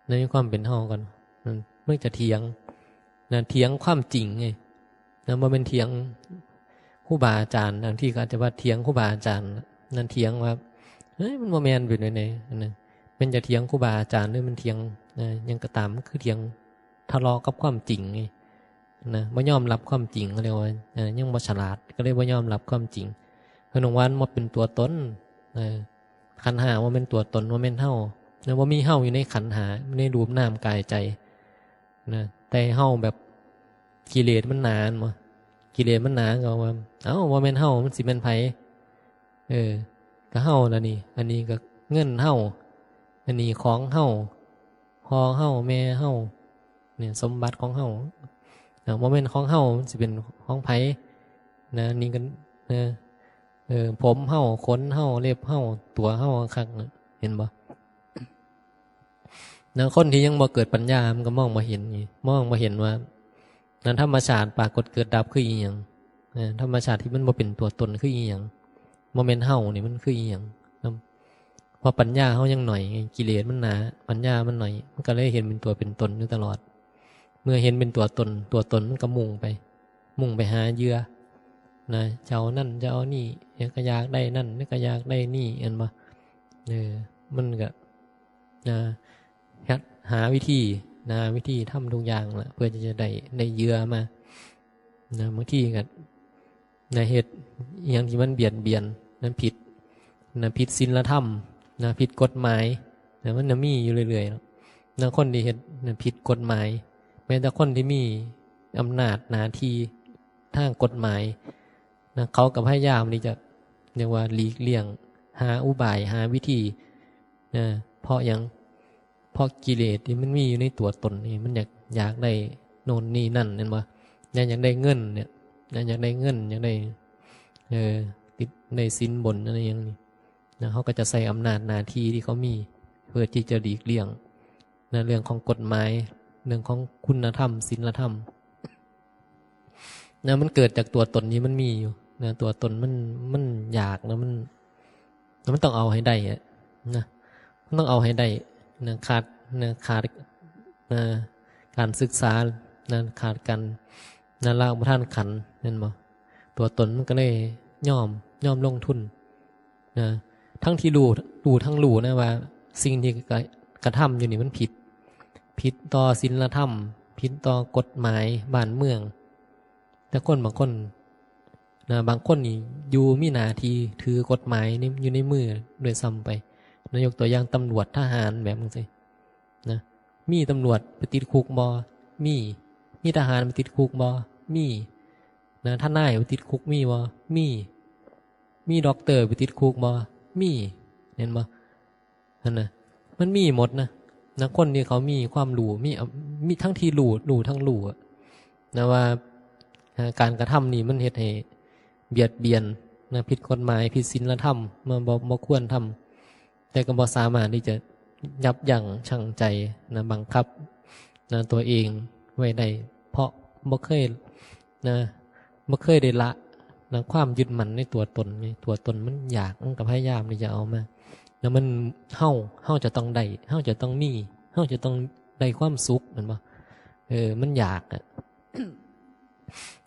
ໃນຄວາມເປັນເຮົາກ່ອນ ມັນ ມັນຈະຖຽງນະ ຖຽງຄວາມຈິງໄງນະ ບໍ່ແມ່ນຖຽງຄູບາອາຈານ ບາງທີກໍອາດຈະວ່າຖຽງຄູບາອາຈານນະ ຖຽງວ່າ ເຮີ້ຍ ມັນບໍ່ແມ່ນເປັນແນວໃດຫັ້ນນະ. ແມ່ນຈະຖຽງຄູບາອາຈານ ຫຼື ມັນຖຽງ ເອີ ຫຍັງກໍຕາມ ມັນຄືຖຽງທະເລາະກັບຄວາມຈິງນີ້ນະ, ບໍ່ຍອມຮັບຄວາມຈິງ ເຂົາເອີ້ນວ່າ ເອີ ຍັງບໍ່ສະຫຼາດ ກໍເລີຍບໍ່ຍອມຮັບຄວາມຈິງ. ເພິ່ນບອກວ່າມັນບໍ່ເປັນຕົວຕົນ ເອີ ຂັນຫ້າບໍ່ແມ່ນຕົວຕົນ ບໍ່ແມ່ນເຮົານະ, ບໍ່ມີເຮົາຢູ່ໃນຂັນຫ້າ ໃນຮູບນາມກາຍໃຈນະ. ແຕ່ເຮົາແບບກິເລດມັນໜາແມ່ນບໍ່? ກິເລດມັນໜາກໍວ່າ ເອົ້າ ບໍ່ແມ່ນເຮົາ ມັນຊິແມ່ນໃຜ? ເອີ ກໍເຮົາລະນີ້ ອັນນີ້ກໍເງິນເຮົາ ອັນນີ້ຂອງເຮົາ ພໍ່ເຮົາ ແມ່ເຮົາ ນີ້ສົມບັດຂອງເຮົາ ເອີ ບໍ່ແມ່ນຂອງເຮົາ ມັນຊິເປັນຂອງໃຜນະ? ນີ້ກໍ ເອີ ເອີ ຜົມເຮົາ ຂົນເຮົາ ເລັບເຮົາ ຕົວເຮົາຄັກໆນະ ເຫັນບໍ່? ນະ ຄົນທີ່ຍັງບໍ່ເກີດປັນຍາ ມັນກໍມອງບໍ່ເຫັນນີ້ ມອງບໍ່ເຫັນວ່າ ນະ ທຳມະຊາດປາກົດເກີດດັບຄືອີ່ຫຍັງ? ນະ ທຳມະຊາດທີ່ມັນບໍ່ເປັນຕົວຕົນຄືອີ່ຫຍັງ? ບໍ່ແມ່ນເຮົານີ້ມັນຄືອີ່ຫຍັງ? ນະ ເພາະປັນຍາເຮົາຍັງໜ້ອຍໄງ ກິເລດມັນໜາ ປັນຍາມັນໜ້ອຍ ມັນກໍເລີຍເຫັນເປັນຕົວເປັນຕົນຢູ່ຕະຫຼອດ. ເມື່ອເຫັນເປັນຕົວຕົນ ຕົວຕົນມັນກໍມຸ່ງໄປ ມຸ່ງໄປຫາເຫຍື່ອນະ ຈະເອົານັ້ນຈະເອົານີ້ ຢາກ ກໍຢາກໄດ້ນັ້ນ ກໍຢາກໄດ້ນີ້ ແມ່ນບໍ່? ເອີ ມັນກໍ ນະ ຫາ ຫາວິທີນະ ຫາວິທີທຳທຸກຢ່າງລະ ເພື່ອທີ່ຈະໄດ້ ໄດ້ເຫຍື່ອມານະ. ບາງທີກໍນະ ເຮັດອີ່ຫຍັງທີ່ມັນບຽດບຽນນະ ຜິດນະ ຜິດສິນລະທຳນະ ຜິດກົດໝາຍນະ ມັນນະມີຢູ່ເລື້ອຍໆເນາະ ນະ ຄົນທີ່ເຮັດນະ ຜິດກົດໝາຍ. ແມ້ແຕ່ຄົນທີ່ມີອຳນາດໜ້າທີ່ທາງກົດໝາຍນະ ເຂົາກໍພະຍາຍາມທີ່ຈະ ຮຽກວ່າ ຫຼີກລ່ຽງ ຫາອຸບາຍ ຫາວິທີນະ. ເພາະຫຍັງ? ເພາະກິເລດທີ່ມັນມີຢູ່ໃນຕົວຕົນນີ້ ມັນຢາກ ຢາກໄດ້ໂນ່ນນີ້ນັ້ນ ແມ່ນບໍ່? ຢາກ ຢາກໄດ້ເງິນນີ້ນະ ຢາກໄດ້ເງິນ ຢາກໄດ້ ເອີ ຕິດ ໄດ້ສິນບົນ ອະໄລຫຍັງນີ້ນະ ເຂົາກໍຈະໃຊ້ອຳນາດໜ້າທີ່ທີ່ເຂົາມີ ເພື່ອທີ່ຈະຫຼີກລ່ຽງນະ ເລື່ອງຂອງກົດໝາຍ ເລື່ອງຂອງຄຸນນະທຳ ສິນລະທຳ ນະ ມັນເກີດຈາກຕົວຕົນທີ່ມັນມີຢູ່ນະ ຕົວຕົນມັນ ມັນຢາກນະ ມັນ ມັນຕ້ອງເອົາໃຫ້ໄດ້ນະ ມັນຕ້ອງເອົາໃຫ້ໄດ້ນະ ຂາດນະ ຂາດນະ ການສຶກສານະ ຂາດການນະ ລະບໍ່ທັນຂັນ ແມ່ນບໍ່? ຕົວຕົນມັນກໍເລີຍຍອມ ຍອມລົງທຶນນະ ທັງທີ່ຮູ້ ຮູ້ທັງຮູ້ນະວ່າສິ່ງທີ່ກະ ກະທຳຢູ່ນີ້ມັນຜິດ ຜິດຕໍ່ສິນລະທຳ ຜິດຕໍ່ກົດໝາຍບ້ານເມືອງ. ແຕ່ຄົນບາງຄົນນະ ບາງຄົນນີ້ຢູ່ມີໜ້າທີ່ຖືກົດໝາຍໃນ ຢູ່ໃນມືດ້ວຍຊ້ຳໄປນະ ຍົກຕົວຢ່າງຕຳຫຼວດ ທະຫານ ແບບຈັ່ງຊີ້ນະ ມີຕຳຫຼວດໄປຕິດຄຸກບໍ່? ມີ. ມີທະຫານໄປຕິດຄຸກບໍ່? ມີນະ. ທະນາຍໄປຕິດຄຸກມີບໍ່? ມີ. ມີດັອກເຕີໄປຕິດຄຸກບໍ່? ມີ. ເຫັນບໍ່? ຫັ້ນນະ ມັນມີໝົດນະ ນະ ຄົນທີ່ເຂົາມີຄວາມຮູ້ ມີ ມີທັງທີ່ຮູ້ ຮູ້ທັງຮູ້ອະນະ ວ່າ ອາ ການກະທຳນີ້ມັນເຮັດໃຫ້ບຽດບຽນນະ ຜິດກົດໝາຍ ຜິດສິນລະທຳ ມາ ບໍ່ ບໍ່ຄວນທຳ ແຕ່ກໍບໍ່ສາມາດທີ່ຈະຢັບຢັ້ງຊົ່ງໃຈນະ ບັງຄັບນະ ຕົວເອງໄວ້ໄດ້ ເພາະບໍ່ເຄີຍ ນະ ບໍ່ເຄີຍໄດ້ລະນະ ຄວາມຍຶດໝັ້ນໃນຕົວຕົນນີ້ ຕົວຕົນມັນຢາກ ມັນກໍພະຍາຍາມທີ່ຈະເອົາມາ ແລ້ວມັນ ເຮົາ ເຮົາຈະຕ້ອງໄດ້ ເຮົາຈະຕ້ອງມີ ເຮົາຈະຕ້ອງໄດ້ຄວາມສຸກ ແມ່ນບໍ່? ເອີ ມັນຢາກອະ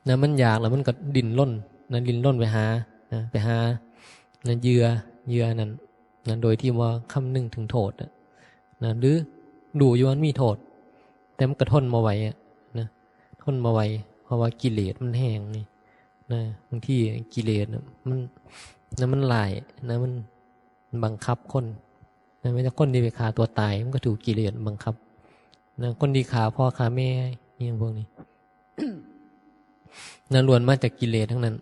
ນະ ມັນຢາກ ແລ້ວມັນກໍດີ້ນລົນນະ ດີ້ນລົນໄປຫານະ ໄປຫານະ ເຫຍື່ອ ເຫຍື່ອນັ້ນ ນະ ໂດຍທີ່ບໍ່ຄຳນຶງເຖິງໂທດອະນະ ຫຼື ຮູ້ຢູ່ວ່າມັນມີໂທດ ແຕ່ມັນກໍທົນບໍ່ໄຫວອະນະ ທົນບໍ່ໄຫວ ເພາະວ່າກິເລດມັນແຮງນີ້ນະ. ບາງທີກິເລດນະ ມັນ ນະ ມັນຫຼາຍນະ ມັນບັງຄັບຄົນນະ. ແມ້ແຕ່ຄົນທີ່ໄປຂ້າຕົວຕາຍ ມັນກໍຖືກກິເລດບັງຄັບນະ. ຄົນທີ່ຂ້າພໍ່ຂ້າແມ່ ອີ່ຫຍັງພວກນີ້ນະ ລ້ວນມາຈາກກິເລດທັງນັ້ນ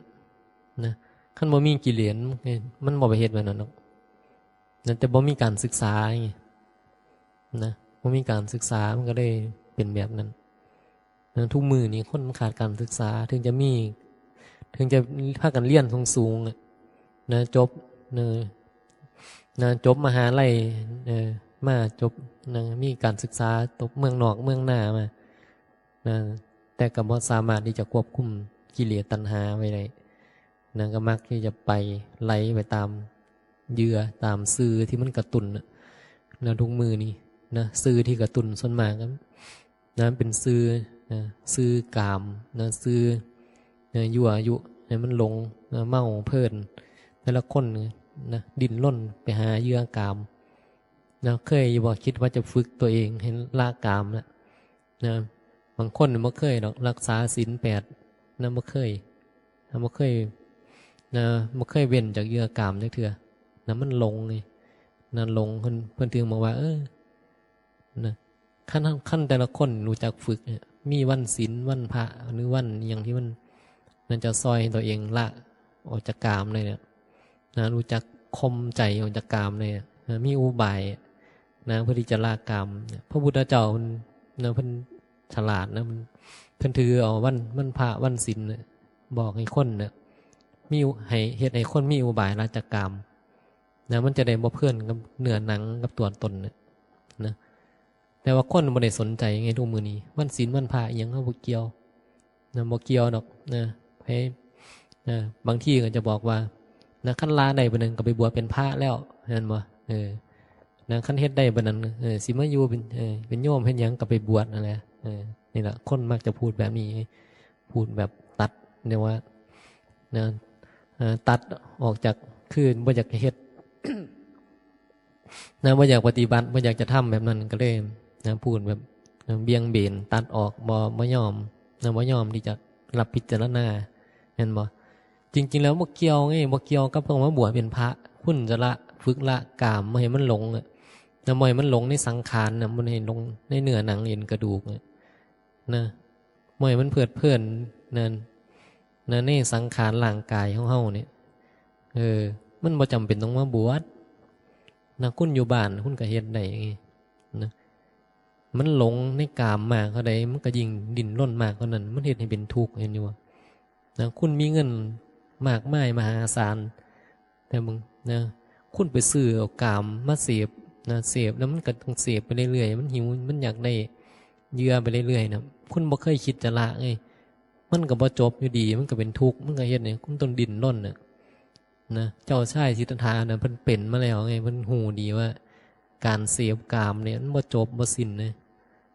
ນະ. ຄັນບໍ່ມີກິເລດ ມັນ ມັນບໍ່ໄປເຮັດແບບນັ້ນດອກ. ນະ ແຕ່ບໍ່ມີການສຶກສາໄງນະ ບໍ່ມີການສຶກສາ ມັນກໍເລີຍເປັນແບບນັ້ນນະ. ທຸກມື້ນີ້ຄົນມັນຂາດການສຶກສາ ເຖິງຈະມີ ເຖິງຈະພາກັນຮຽນສູງໆ ອະນະ ຈົບ ເອີ ນະ ຈົບມະຫາໄລ ເອີ ມາຈົບນະ ມີການສຶກສາ ຕົກເມືອງນອກເມືອງນາມາ ນະ ແຕ່ກໍບໍ່ສາມາດທີ່ຈະຄວບຄຸມກິເລດຕັນຫາໄວ້ໄດ້ນະ ກໍມັກທີ່ຈະໄປໄຫຼໄປຕາມເຫຍື່ອ ຕາມສື່ທີ່ມັນກະຕຸ້ນນະ. ນະ ທຸກມື້ນີ້ນະ ສື່ທີ່ກະຕຸ້ນສ່ວນມາກນະ ເປັນສື່ນະ ສື່ກາມນະ ສື່ນະ ຍົວະຍຸໃຫ້ມັນຫຼົງນະ ເມົາເພີນ. ແຕ່ລະຄົນ ນະ ດີ້ນລົນໄປຫາເຫຍື່ອກາມນະ. ເຄີຍຢູ່ບໍ່ ຄິດວ່າຈະຝຶກຕົວເອງໃຫ້ລະກາມນະ? ນະ ບາງຄົນບໍ່ເຄີຍດອກ ຮັກສາສິນແປດນະ ບໍ່ເຄີຍນະ ບໍ່ເຄີຍນະ ບໍ່ເຄີຍເວັ້ນຈາກເຫຍື່ອກາມຈັກເທື່ອນະ. ມັນຫຼົງນີ້ນະ ຫຼົງ ເພິ່ນ ເພິ່ນເຖິງບອກວ່າ ເອີ ນະ ຄັນ ຄັນແຕ່ລະຄົນຮູ້ຈັກຝຶກ ມີວັນສິນ ວັນພະ ຫຼືວັນອີ່ຫຍັງທີ່ມັນ ມັນຈະຊ່ອຍໃຫ້ຕົວເອງລະອອກຈາກກາມໄດ້ນະ ນະ ຮູ້ຈັກຂົ່ມໃຈອອກຈາກກາມໄດ້ນະ ມີອຸບາຍນະ ເພື່ອທີ່ຈະລະກາມ. ພະພຸດທະເຈົ້າເພິ່ນນະ ເພິ່ນສະຫຼາດນະ ເພິ່ນ ເພິ່ນຖືເອົາວັນ ວັນພະ ວັນສິນນະ ບອກໃຫ້ຄົນນະ ມີ ໃຫ້ ເຮັດໃຫ້ຄົນມີອຸບາຍລະຈາກກາມນະ ມັນຈະໄດ້ບໍ່ເພລິນກັບເນື້ອໜັງ ກັບຕົວຕົນນະ ນະ. ແຕ່ວ່າຄົນບໍ່ໄດ້ສົນໃຈໄງ ທຸກມື້ນີ້ ວັນສິນວັນພະອີ່ຫຍັງ ເຮົາບໍ່ກ່ຽວນະ ບໍ່ກ່ຽວດອກນະ. ໃຜນະ ບາງທີກໍຈະບອກວ່ານະ ຄັນລະໄດ້ປານນັ້ນກໍໄປບວດເປັນພະແລ້ວ ແມ່ນບໍ່? ເອີ ນະ ຄັນເຮັດໄດ້ປານນັ້ນ ເອີ ຊິມາຢູ່ເປັນ ເອີ ເປັນໂຍມເຮັດຫຍັງ ກໍໄປບວດນັ້ນແຫຼະ. ເອີ ນີ້ລະ ຄົນມັກຈະພູດແບບນີ້ ພູດແບບຕັດ ເອີ້ນວ່ານະ ເອີ ຕັດອອກຈາກ ຄືບໍ່ຢາກເຮັດ ນະ ບໍ່ຢາກປະຕິບັດ ບໍ່ຢາກຈະທຳແບບນັ້ນ ກໍເລີຍນະ ພູດແບບ ນະ ບ່ຽງເບນ ຕັດອອກ ບໍ່ ບໍ່ຍອມນະ ບໍ່ຍອມທີ່ຈະຮັບພິຈາລະນາ ແມ່ນບໍ່? ຈິງໆແລ້ວບໍ່ກ່ຽວໄງ ບໍ່ກ່ຽວກັບຕ້ອງມາບວດເປັນພະ. ຄຸນຈະລະ ຝຶກລະກາມ ບໍ່ໃຫ້ມັນຫຼົງນະ ບໍ່ໃຫ້ມັນຫຼົງໃນສັງຂານນະ ບໍ່ໃຫ້ຫຼົງໃນເນື້ອໜັງເອັນກະດູກນະ ບໍ່ໃຫ້ມັນເພີດເພີນນະ ນະ ໃນສັງຂານຮ່າງກາຍຂອງເຮົານີ້. ເອີ ມັນບໍ່ຈຳເປັນຕ້ອງມາບວດນະ ຄຸນຢູ່ບ້ານ ຄຸນກໍເຮັດໄດ້ໄງນະ. ມັນຫຼົງໃນກາມມາກເທົ່າໃດ ມັນກໍຍິ່ງດີ້ນລົນມາກເທົ່ານັ້ນ ມັນເຮັດໃຫ້ເປັນທຸກ ເຫັນຢູ່ບໍ່ນະ? ຄຸນມີເງິນມາກມາຍມະຫາສານ ແຕ່ເບິ່ງນະ ຄຸນໄປຊື້ເອົາກາມມາເສບນະ ເສບແລ້ວມັນກໍຕ້ອງເສບໄປເລື້ອຍໆ ມັນຫິວ ມັນຢາກໄດ້ເຫຍື່ອໄປເລື້ອຍໆນະ. ຄຸນບໍ່ເຄີຍຄິດຈະລະເລີຍ ມັນກໍບໍ່ຈົບຢູ່ດີ ມັນກໍເປັນທຸກ ມັນກໍເຮັດໃຫ້ຄຸນຕ້ອງດີ້ນລົນນະ ນະ. ເຈົ້າຊາຍສິດທັດຖານະ ເພິ່ນເປັນມາແລ້ວໄງ ເພິ່ນຮູ້ດີວ່າການເສບກາມນີ້ມັນບໍ່ຈົບບໍ່ສິ້ນເລີຍ.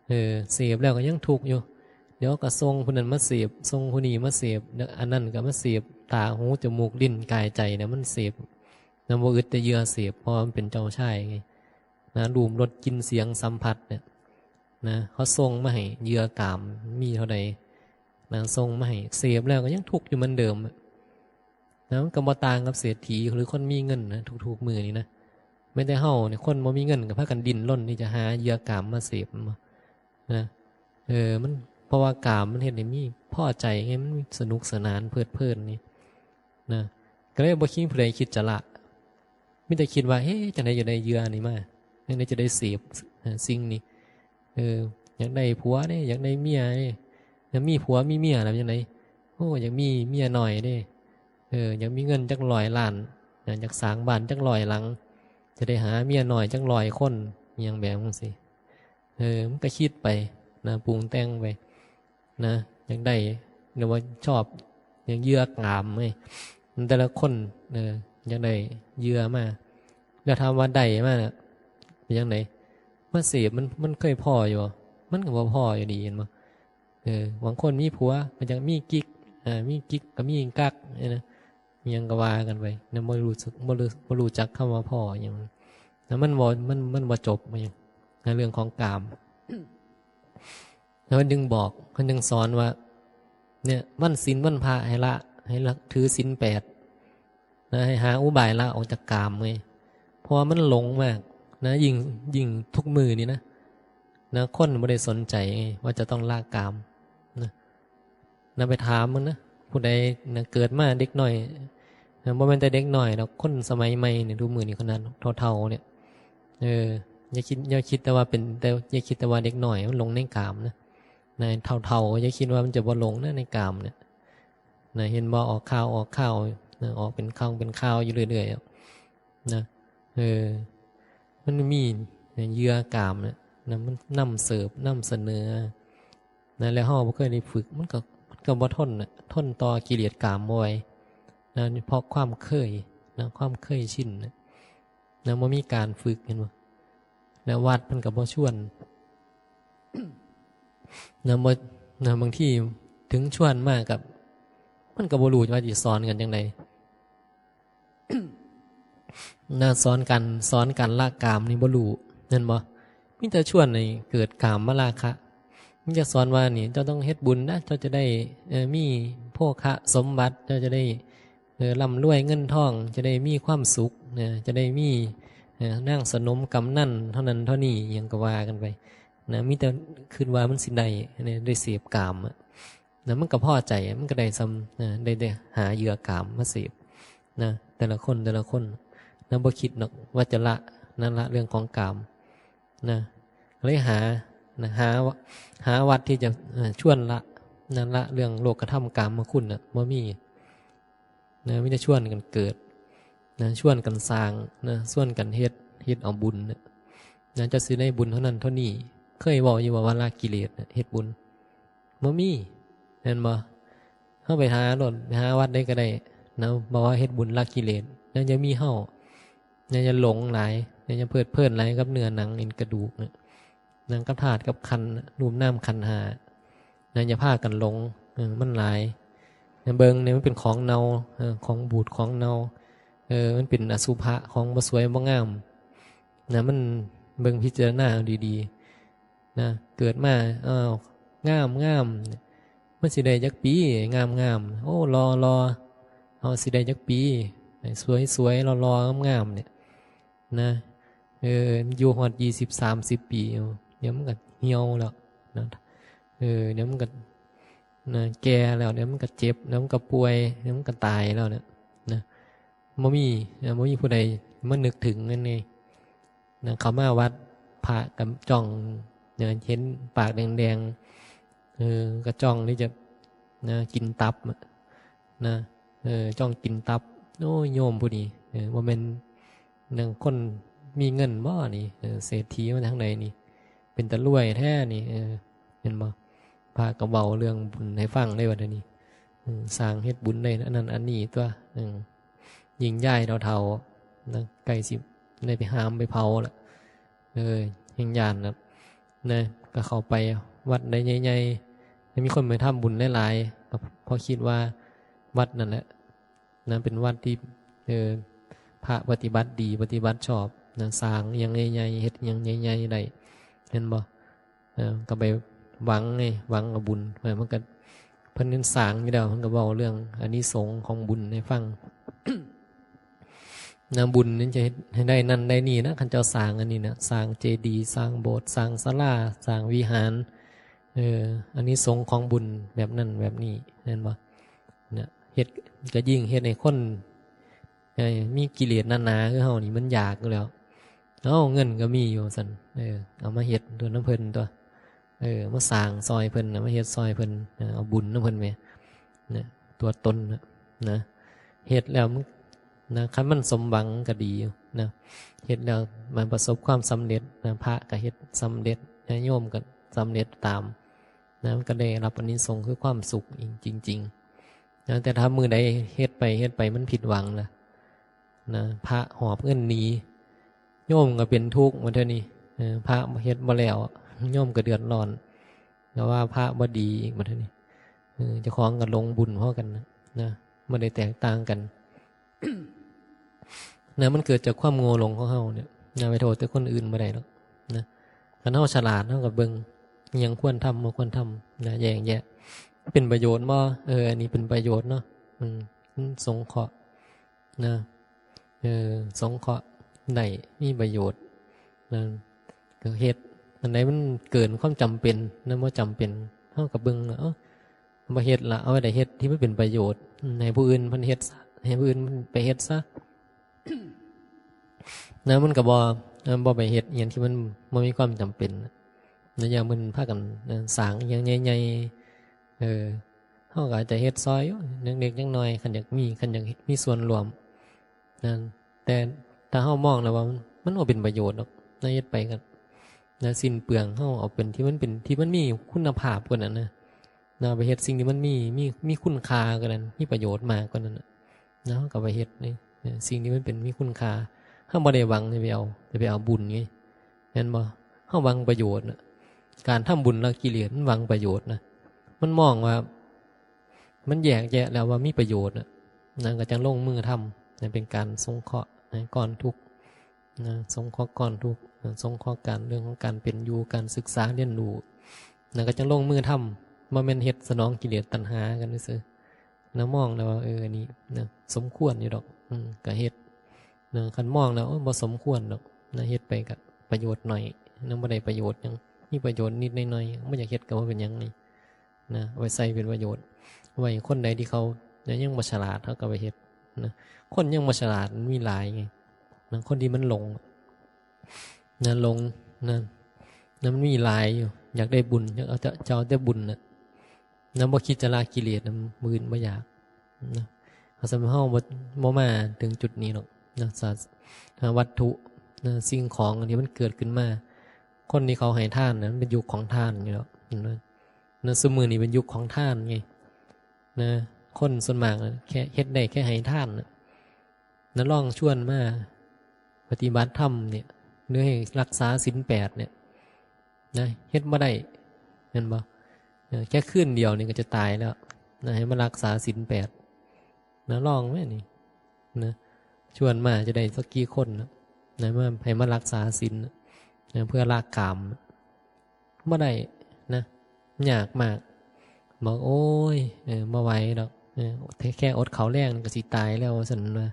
ເອີ ເສບແລ້ວກໍຍັງທຸກຢູ່ ດຽວກໍສົ່ງຜູ້ນັ້ນມາເສບ ສົ່ງຜູ້ນີ້ມາເສບ ອັນນັ້ນກໍມາເສບ ຕາ ຫູ ຈະມູກ ລີ້ນ ກາຍ ໃຈນະ ມັນເສບນະ ບໍ່ອຶດແຕ່ເຫຍື່ອເສບ ເພາະວ່າມັນເປັນເຈົ້າຊາຍໄງນະ. ຮູບ ລົດ ກິ່ນ ສຽງ ສຳຜັດເນຍນະ ເຂົາສົ່ງມາໃຫ້ເຫຍື່ອກາມ ມີເທົ່າໃດນະ ສົ່ງມາໃຫ້ ເສບແລ້ວກໍຍັງທຸກຢູ່ເໝືອນເດີມນະ. ມັນກໍບໍ່ຕ່າງກັບເສດຖີ ຫຼື ຄົນມີເງິນນະ ທຸກໆມື້ນີ້ນະ. ແມ່ນແຕ່ເຮົານີ້ ຄົນບໍ່ມີເງິນກໍພາກັນດີ້ນລົນທີ່ຈະຫາເຫຍື່ອກາມມາເສບ ແມ່ນບໍ່ນະ? ເອີ ມັນ ເພາະວ່າກາມມັນເຮັດໃຫ້ມີພໍໃຈໄງ ມັນສະໜຸກສະໜານເພີດເພີນນີ້ນະ ກໍເລີຍບໍ່ມີຜູ້ໃດຄິດຈະລະ ມີແຕ່ຄິດວ່າ ເອີ ຈັ່ງໃດຈະໄດ້ເຫຍື່ອນີ້ມາ ຈັ່ງໃດຈະໄດ້ເສບ ເອີ ສິ່ງນີ້ ເອີ ຢາກໄດ້ຜົວເດ້ ຢາກໄດ້ເມຍເດ້ ຢາກມີຜົວມີເມຍແລ້ວຈັ່ງໃດ ໂອ້ ຢາກມີເມຍໜ້ອຍເດ້ ເອີ ຢາກມີເງິນຈັກຮ້ອຍລ້ານ ນະ ຢາກສ້າງບ້ານຈັກຮ້ອຍຫຼັງ ຈະໄດ້ຫາເມຍໜ້ອຍຈັກຮ້ອຍຄົນ ອີ່ຫຍັງແບບຈັ່ງຊີ້. ເອີ ມັນກໍຄິດໄປນະ ປຸງແຕ່ງໄປນະ ຢາກໄດ້ ຫຼືວ່າຊອບ ຢາກເຫຍື່ອກາມເວີຍ ແຕ່ລະຄົນ ເອີ ຢາກໄດ້ເຫຍື່ອມາ ແລ້ວຖາມວ່າໄດ້ມາເປັນຈັ່ງໃດ? ມາເສບ ມັນ ມັນເຄີຍພໍຢູ່ບໍ່? ມັນກໍບໍ່ພໍຢູ່ດີ ເຫັນບໍ່? ເອີ ບາງຄົນມີຜົວກໍຢາກມີກິກ ເອີ ມີກິກກໍມີກັກ ເອີ ນະ ອີ່ຫຍັງກໍວ່າກັນໄປນະ ບໍ່ຮູ້ສຶກ ບໍ່ຮູ້ ບໍ່ຮູ້ຈັກຄຳວ່າພໍອີ່ຫຍັງນະ ມັນບໍ່ ມັນ ມັນບໍ່ຈົບອີ່ຫຍັງນະ ເລື່ອງຂອງກາມ. ແລ້ວເພິ່ນຈຶ່ງບອກ ເພິ່ນຈຶ່ງສອນວ່າ ເນຍ ວັນສິນວັນພະໃຫ້ລະ ໃຫ້ລະ ຖືສິນແປດນະ ໃຫ້ຫາອຸບາຍລະອອກຈາກກາມເວີຍ ເພາະວ່າມັນຫຼົງມາກນະ ຍິ່ງ ຍິ່ງທຸກມື້ນີ້ນະ ນະ ຄົນບໍ່ໄດ້ສົນໃຈໄງວ່າຈະຕ້ອງລະກາມນະ. ນະ ໄປຖາມເບິ່ງນະ ຜູ້ໃດນະ ເກີດມາເດັກນ້ອຍນະ ບໍ່ແມ່ນແຕ່ເດັກນ້ອຍດອກ ຄົນສະໄໝໃໝ່ນີ້ ທຸກມື້ນີ້ ຂະໜາດເຖົ້າໆນີ້ ເອີ ຢ່າຄິດ ຢ່າຄິດແຕ່ວ່າເປັນ ແຕ່ຢ່າຄິດແຕ່ວ່າເດັກນ້ອຍມັນຫຼົງໃນກາມນະ ນະ ເຖົ້າໆ ຢ່າຄິດວ່າມັນຈະບໍ່ຫຼົງນະ ໃນກາມນີ້ນະ. ເຫັນບໍ່ ອອກຂ່າວ ອອກຂ່າວນະ ອອກເປັນຂ່າວ ເປັນຂ່າວຢູ່ເລື້ອຍໆນະ ເອີ ມັນມີເຫຍື່ອກາມນະ ນະ ມັນນຳເສີບ ນຳສະເໜີນະ ແລ້ວເຮົາບໍ່ເຄີຍໄດ້ຝຶກ ມັນກໍ ມັນກໍບໍ່ທົນນະ ທົນຕໍ່ກິເລດກາມບໍ່ໄຫວນະ ເພາະຄວາມເຄີຍນະ ຄວາມເຄີຍຊິນນະ ນະ ບໍ່ມີການຝຶກ ເຫັນບໍ່? ແລ້ວວັດເພິ່ນກໍບໍ່ຊວນນະ ບໍ່ນະ ບາງທີເຖິງຊວນມາກໍ ມັນກໍບໍ່ຮູ້ວ່າຊິສອນກັນຈັ່ງໃດ. ນະ ສອນການ ສອນການລະກາມນີ້ບໍ່ຮູ້ ແມ່ນບໍ່? ມີແຕ່ຊວນໃຫ້ເກີດກາມມະລາຄະ ມີແຕ່ສອນວ່ານີ້ ເຈົ້າຕ້ອງເຮັດບຸນນະ ເຈົ້າຈະໄດ້ ເອີ ມີໂພຄະສົມບັດ ເຈົ້າຈະໄດ້ ເອີ ລ່ຳລວຍເງິນທອງ ຈະໄດ້ມີຄວາມສຸກນະ ຈະໄດ້ມີ ເອີ ນາງສະໜົມກຳນັນເທົ່ານັ້ນເທົ່ານີ້ ອີ່ຫຍັງກໍວ່າກັນໄປນະ ມີແຕ່ຄິດວ່າມັນຊິໄດ້ນະ ໄດ້ເສບກາມ ນະ ມັນກໍພໍໃຈ ມັນກໍໄດ້ສ່ຳ ນະ ໄດ້ ໄດ້ຫາເຫຍື່ອກາມມາເສບນະ ແຕ່ລະຄົນ ແຕ່ລະຄົນນະ ບໍ່ຄິດດອກວ່າຈະລະນະ ລະເລື່ອງຂອງກາມນະ ເລີຍຫານະ ຫາ ຫາວັດທີ່ຈະ ເອີ ຊວນລະນະ ລະເລື່ອງໂລກະທຳກາມະຄຸນນະ ບໍ່ມີນະ ມີແຕ່ຊວນກັນເກີດນະ ຊວນກັນສ້າງນະ ຊວນກັນເຮັດ ເຮັດເອົາບຸນນະ ນະ ເຈົ້າຊິໄດ້ບຸນເທົ່ານັ້ນເທົ່ານີ້ ເຄີຍເວົ້າຢູ່ບໍ່ວ່າລະກິເລດນະ ເຮັດບຸນ ບໍ່ມີ ແມ່ນບໍ່? ເຮົາໄປຫາໂລດ ໄປຫາວັດໃດກໍໄດ້ນະ ບອກວ່າເຮັດບຸນລະກິເລດ ຍັງຈະມີເຮົາ ຍັງຈະຫຼົງຫຼາຍ ຍັງຈະເພີດເພີນຫຼາຍກັບເນື້ອໜັງເອັນກະດູກນະ ນະ ກັບທາດກັບຂັນນະ ຮູບນາມຂັນຫ້ານະ ຢ່າພາກັນຫຼົງ ເອີ ມັນຫຼາຍນະ ເບິ່ງນີ້ມັນເປັນຂອງເນົ່າ ເອີ ຂອງບູດຂອງເນົ່າ ເອີ ມັນເປັນອະສຸພະ ຂອງບໍ່ສວຍບໍ່ງາມນະ ມັນເບິ່ງພິຈາລະນາເອົາດີໆ ນະ ເກີດມາ ອ້າວ ງາມໆ ມັນຊິໄດ້ຈັກປີ ງາມໆ ໂອ້ ຫຼໍ່ໆ ເຮົາຊິໄດ້ຈັກປີ ສວຍໆ ຫຼໍ່ໆ ງາມໆ ນີ້ນະ ເອີ ຢູ່ຮອດຊາວ ສາມສິບປີ ດຽວມັນກໍຫ່ຽວແລ້ວນະ ເອີ ດຽວມັນກໍນະ ແກ່ແລ້ວ ດຽວມັນກໍເຈັບ ດຽວມັນກໍປ່ວຍ ດຽວມັນກໍຕາຍແລ້ວນະ ນະ ບໍ່ມີ ເອີ ບໍ່ມີຜູ້ໃດມານຶກເຖິງນັ້ນເດ ນະ ເຂົ້າມາວັດ ພະກໍຈ້ອງ ນະ ເຫັນປາກແດງໆ ເອີ ກໍຈ້ອງທີ່ຈະ ນະ ກິນຕັບ ນະ ເອີ ຈ້ອງກິນຕັບ ໂອ້ຍ ໂຍມຜູ້ນີ້ ເອີ ບໍ່ແມ່ນນະ ຄົນມີເງິນບໍນີ້ ເອີ ເສດຖີມາທາງໃດນີ້ ເປັນຕາລວຍແທ້ນີ້ ເອີ ເຫັນບໍ່? ພະກໍເວົ້າເລື່ອງບຸນໃຫ້ຟັງເດ້ບັດນີ້ ເອີ ສ້າງເຮັດບຸນໄດ້ອັນນັ້ນອັນນີ້ຕົວະ ເອີ ຍິ່ງຍ້າຍເຖົ້າໆ ນະ ໃກ້ຊິໄດ້ໄປຫາມໄປເຜົາລະ ເອີ ແຮ່ງຢ້ານນະ ນະ ກໍເຂົ້າໄປວັດໃດໃຫຍ່ໆ ແລ້ວມີຄົນໄປທຳບຸນຫຼາຍໆ ກໍເພາະຄິດວ່າວັດນັ້ນແຫຼະ ນະ ເປັນວັດທີ່ ເອີ ພະປະຕິບັດດີ ປະຕິບັດຊອບນະ ສ້າງອີ່ຫຍັງໃຫຍ່ໆ ເຮັດອີ່ຫຍັງໃຫຍ່ໆໄດ້ ແມ່ນບໍ່? ເອີ ກໍໄປຫວັງໄງ ຫວັງເອົາບຸນ ເອີ ມັນກໍ ເພິ່ນເຫັນສ້າງຢູ່ແລ້ວ ເພິ່ນກໍເວົ້າເລື່ອງອານິສົງຂອງບຸນໃຫ້ຟັງ ນະ ບຸນນີ້ຈະເຮັດໃຫ້ໄດ້ນັ້ນໄດ້ນີ້ນະ ຄັນເຈົ້າສ້າງອັນນີ້ນະ ສ້າງເຈດີ ສ້າງໂບດ ສ້າງສາລາ ສ້າງວິຫານ ເອີ ອານິສົງຂອງບຸນແບບນັ້ນແບບນີ້ ແມ່ນບໍ່? ນະ ເຮັດ ກໍຍິ່ງເຮັດໃຫ້ຄົນ ເອີ ມີກິເລດໜາໆ ຄືເຮົານີ້ ມັນຢາກຢູ່ແລ້ວ ເອົ້າ ເງິນກໍມີຢູ່ ວ່າຊັ້ນ ເອີ ເອົາມາເຮັດຕົວະນຳເພິ່ນຕົວະ ເອີ ມາສ້າງຊ່ອຍເພິ່ນນະ ມາເຮັດຊ່ອຍເພິ່ນ ເອີ ເອົາບຸນນຳເພິ່ນແໝ່ ນະ ຕົວຕົນນະ ນະ ເຮັດແລ້ວມັນ ນະ ຄັນມັນສົມຫວັງກໍດີຢູ່ນະ ເຮັດແລ້ວມັນປະສົບຄວາມສຳເລັດນະ ພະກໍເຮັດສຳເລັດ ຍາດໂຍມກໍສຳເລັດຕາມນະ ມັນກໍໄດ້ຮັບອານິສົງຄືຄວາມສຸກອີງ ຈິງໆ ນະ ແຕ່ຖ້າມື້ໃດເຮັດໄປ ເຮັດໄປມັນຜິດຫວັງລະ ນະ ພະຫອບເງິນໜີ ໂຍມກໍເປັນທຸກບັດເທື່ອນີ້ ເອີ ພະເຮັດບໍ່ແລ້ວ ໂຍມກໍເດືອດຮ້ອນ ແລ້ວວ່າພະບໍ່ດີອີກບັດເທື່ອນີ້ ເອີ ເຈົ້າຂອງກໍຫຼົງບຸນພໍກັນນະ ນະ ບໍ່ໄດ້ແຕກຕ່າງກັນ ນະ ມັນເກີດຈາກຄວາມໂງ່ຫຼົງຂອງເຮົານີ້ນະ ໄປໂທດແຕ່ຄົນອື່ນບໍ່ໄດ້ດອກນະ ຄັນເຮົາສະຫຼາດ ເຮົາກໍເບິ່ງ ອີ່ຫຍັງຄວນທຳ ບໍ່ຄວນທຳນະ ແຍກແຍະ ເປັນປະໂຫຍດບໍ່? ເອີ ອັນນີ້ເປັນປະໂຫຍດເນາະ ອືມ ມັນສົງເຄາະ ນະ ເອີ ສົງເຄາະໄດ້ ມີປະໂຫຍດນະ ກໍເຮັດ ອັນໃດມັນເກີນຄວາມຈຳເປັນນະ ບໍ່ຈຳເປັນ ເຮົາກໍເບິ່ງວ່າ ເອົ້າ ບໍ່ເຮັດລະ ເອົາໄວ້ໃດເຮັດທີ່ມັນເປັນປະໂຫຍດ ໃຫ້ຜູ້ອື່ນເພິ່ນເຮັດ ໃຫ້ຜູ້ອື່ນເພິ່ນໄປເຮັດຊະ ນະ ມັນກໍບໍ່ ເອີ ບໍ່ໄປເຮັດອີ່ຫຍັງທີ່ມັນບໍ່ມີຄວາມຈຳເປັນນະ ຢ່າງເພິ່ນພາກັນ ເອີ ສ້າງອີ່ຫຍັງໃຫຍ່ໆ ເອີ ເຮົາກໍອາດຈະເຮັດຊ່ອຍຢູ່ ເລັກໆນ້ອຍໆ ຄັນຢາກມີ ຄັນຢາກມີສ່ວນຮ່ວມນັ້ນ ແຕ່ຖ້າເຮົາມອງແລ້ວວ່າມັນ ມັນບໍ່ເປັນປະໂຫຍດດອກ ນະ ເຮັດໄປກໍ ນະ ສິ້ນເປືອງ ເຮົາເອົາເປັນທີ່ມັນເປັນ ທີ່ມັນມີຄຸນນະພາບກວ່ານັ້ນນະ ນະ ໄປເຮັດສິ່ງທີ່ມັນມີ ມີ ມີຄຸນຄ່າກວ່ານັ້ນ ມີປະໂຫຍດມາກກວ່ານັ້ນນະ ນະ ເຮົາກໍໄປເຮັດໃນ ເອີ ສິ່ງທີ່ມັນເປັນ ມີຄຸນຄ່າ ເຮົາບໍ່ໄດ້ຫວັງຈະໄປເອົາ ຈະໄປເອົາບຸນໄງ ແມ່ນບໍ່? ເຮົາຫວັງປະໂຫຍດນະ ການທຳບຸນລະກິເລດ ມັນຫວັງປະໂຫຍດນະ ມັນມອງວ່າ ມັນແຍກແຍະແລ້ວວ່າມີປະໂຫຍດນະ ນະ ກໍຈັ່ງລົງມືທຳ ນັ້ນເປັນການສົງເຄາະ ນະ ກ້ອນທຸກນະ ສົງເຄາະກ້ອນທຸກນະ ສົງເຄາະການ ເລື່ອງຂອງການເປັນຢູ່ ການສຶກສາຮຽນຮູ້ນະ ກໍຈັ່ງລົງມືທຳ ບໍ່ແມ່ນເຮັດສະໜອງກິເລດຕັນຫາກັນຊື່ໆນະ ມອງແລ້ວວ່າ ເອີ ອັນນີ້ນະ ສົມຄວນຢູ່ດອກ ອືມ ກໍເຮັດນະ ຄັນມອງແລ້ວ ໂອ້ຍ ບໍ່ສົມຄວນດອກນະ ເຮັດໄປກໍປະໂຫຍດໜ້ອຍນະ ບໍ່ໄດ້ປະໂຫຍດຫຍັງ ມີປະໂຫຍດນິດໜ້ອຍໆ ບໍ່ຢາກເຮັດກໍບໍ່ເປັນຫຍັງນີ້ ນະ ເອົາໄປໃຊ້ເປັນປະໂຫຍດ ໄວ້ຄົນໃດທີ່ເຂົາຍັງບໍ່ສະຫຼາດ ເຮົາກໍໄປເຮັດນະ ຄົນຍັງບໍ່ສະຫຼາດມັນມີຫຼາຍໄງນະ ຄົນທີ່ມັນຫຼົງນະ ຫຼົງນະ ນະ ມັນມີຫຼາຍຢູ່ ຢາກໄດ້ບຸນ ຢາກເອົາ ຈະ ຈະເອົາແຕ່ບຸນນະ ນະ ບໍ່ຄິດຈະລະກິເລດນະ ມື້ອື່ນບໍ່ຢາກນະ ຖ້າສົມມຸດເຮົາບໍ່ ບໍ່ມາເຖິງຈຸດນີ້ດອກນະ ສາ ຫາວັດຖຸນະ ສິ່ງຂອງອັນທີ່ມັນເກີດຂຶ້ນມາ ຄົນທີ່ເຂົາໃຫ້ທານນະ ມັນເປັນຍຸກຂອງທານຢູ່ແລ້ວນະ ນະ ຊຸມມື້ນີ້ເປັນຍຸກຂອງທານໄງນະ ຄົນສ່ວນມາກນະ ແຄ່ເຮັດໄດ້ແຄ່ໃຫ້ທານນະ ນະ ລອງຊວນມາປະຕິບັດທຳນີ້ ຫຼືໃຫ້ລັກສາສິນແປດນີ້ນະ ເຮັດບໍ່ໄດ້ ແມ່ນບໍ່? ເອີ ແຄ່ຄືນດຽວນີ້ກໍຈະຕາຍແລ້ວນະ ໃຫ້ມາລັກສາສິນແປດນະ ລອງແມ້ນີ້ນະ ຊວນມາຈະໄດ້ຈັກກີ່ຄົນນະ ນະ ມາ ໃຫ້ມາລັກສາສິນນະ ເພື່ອລະກາມ ບໍ່ໄດ້ນະ ຍາກມາກ ບອກ ໂອ້ຍ ເອີ ບໍ່ໄຫວດອກ ເອີ ແຄ່ ແຄ່ອົດເຂົ້າແລງກໍຊິຕາຍແລ້ວ ວ່າຊັ້ນນະ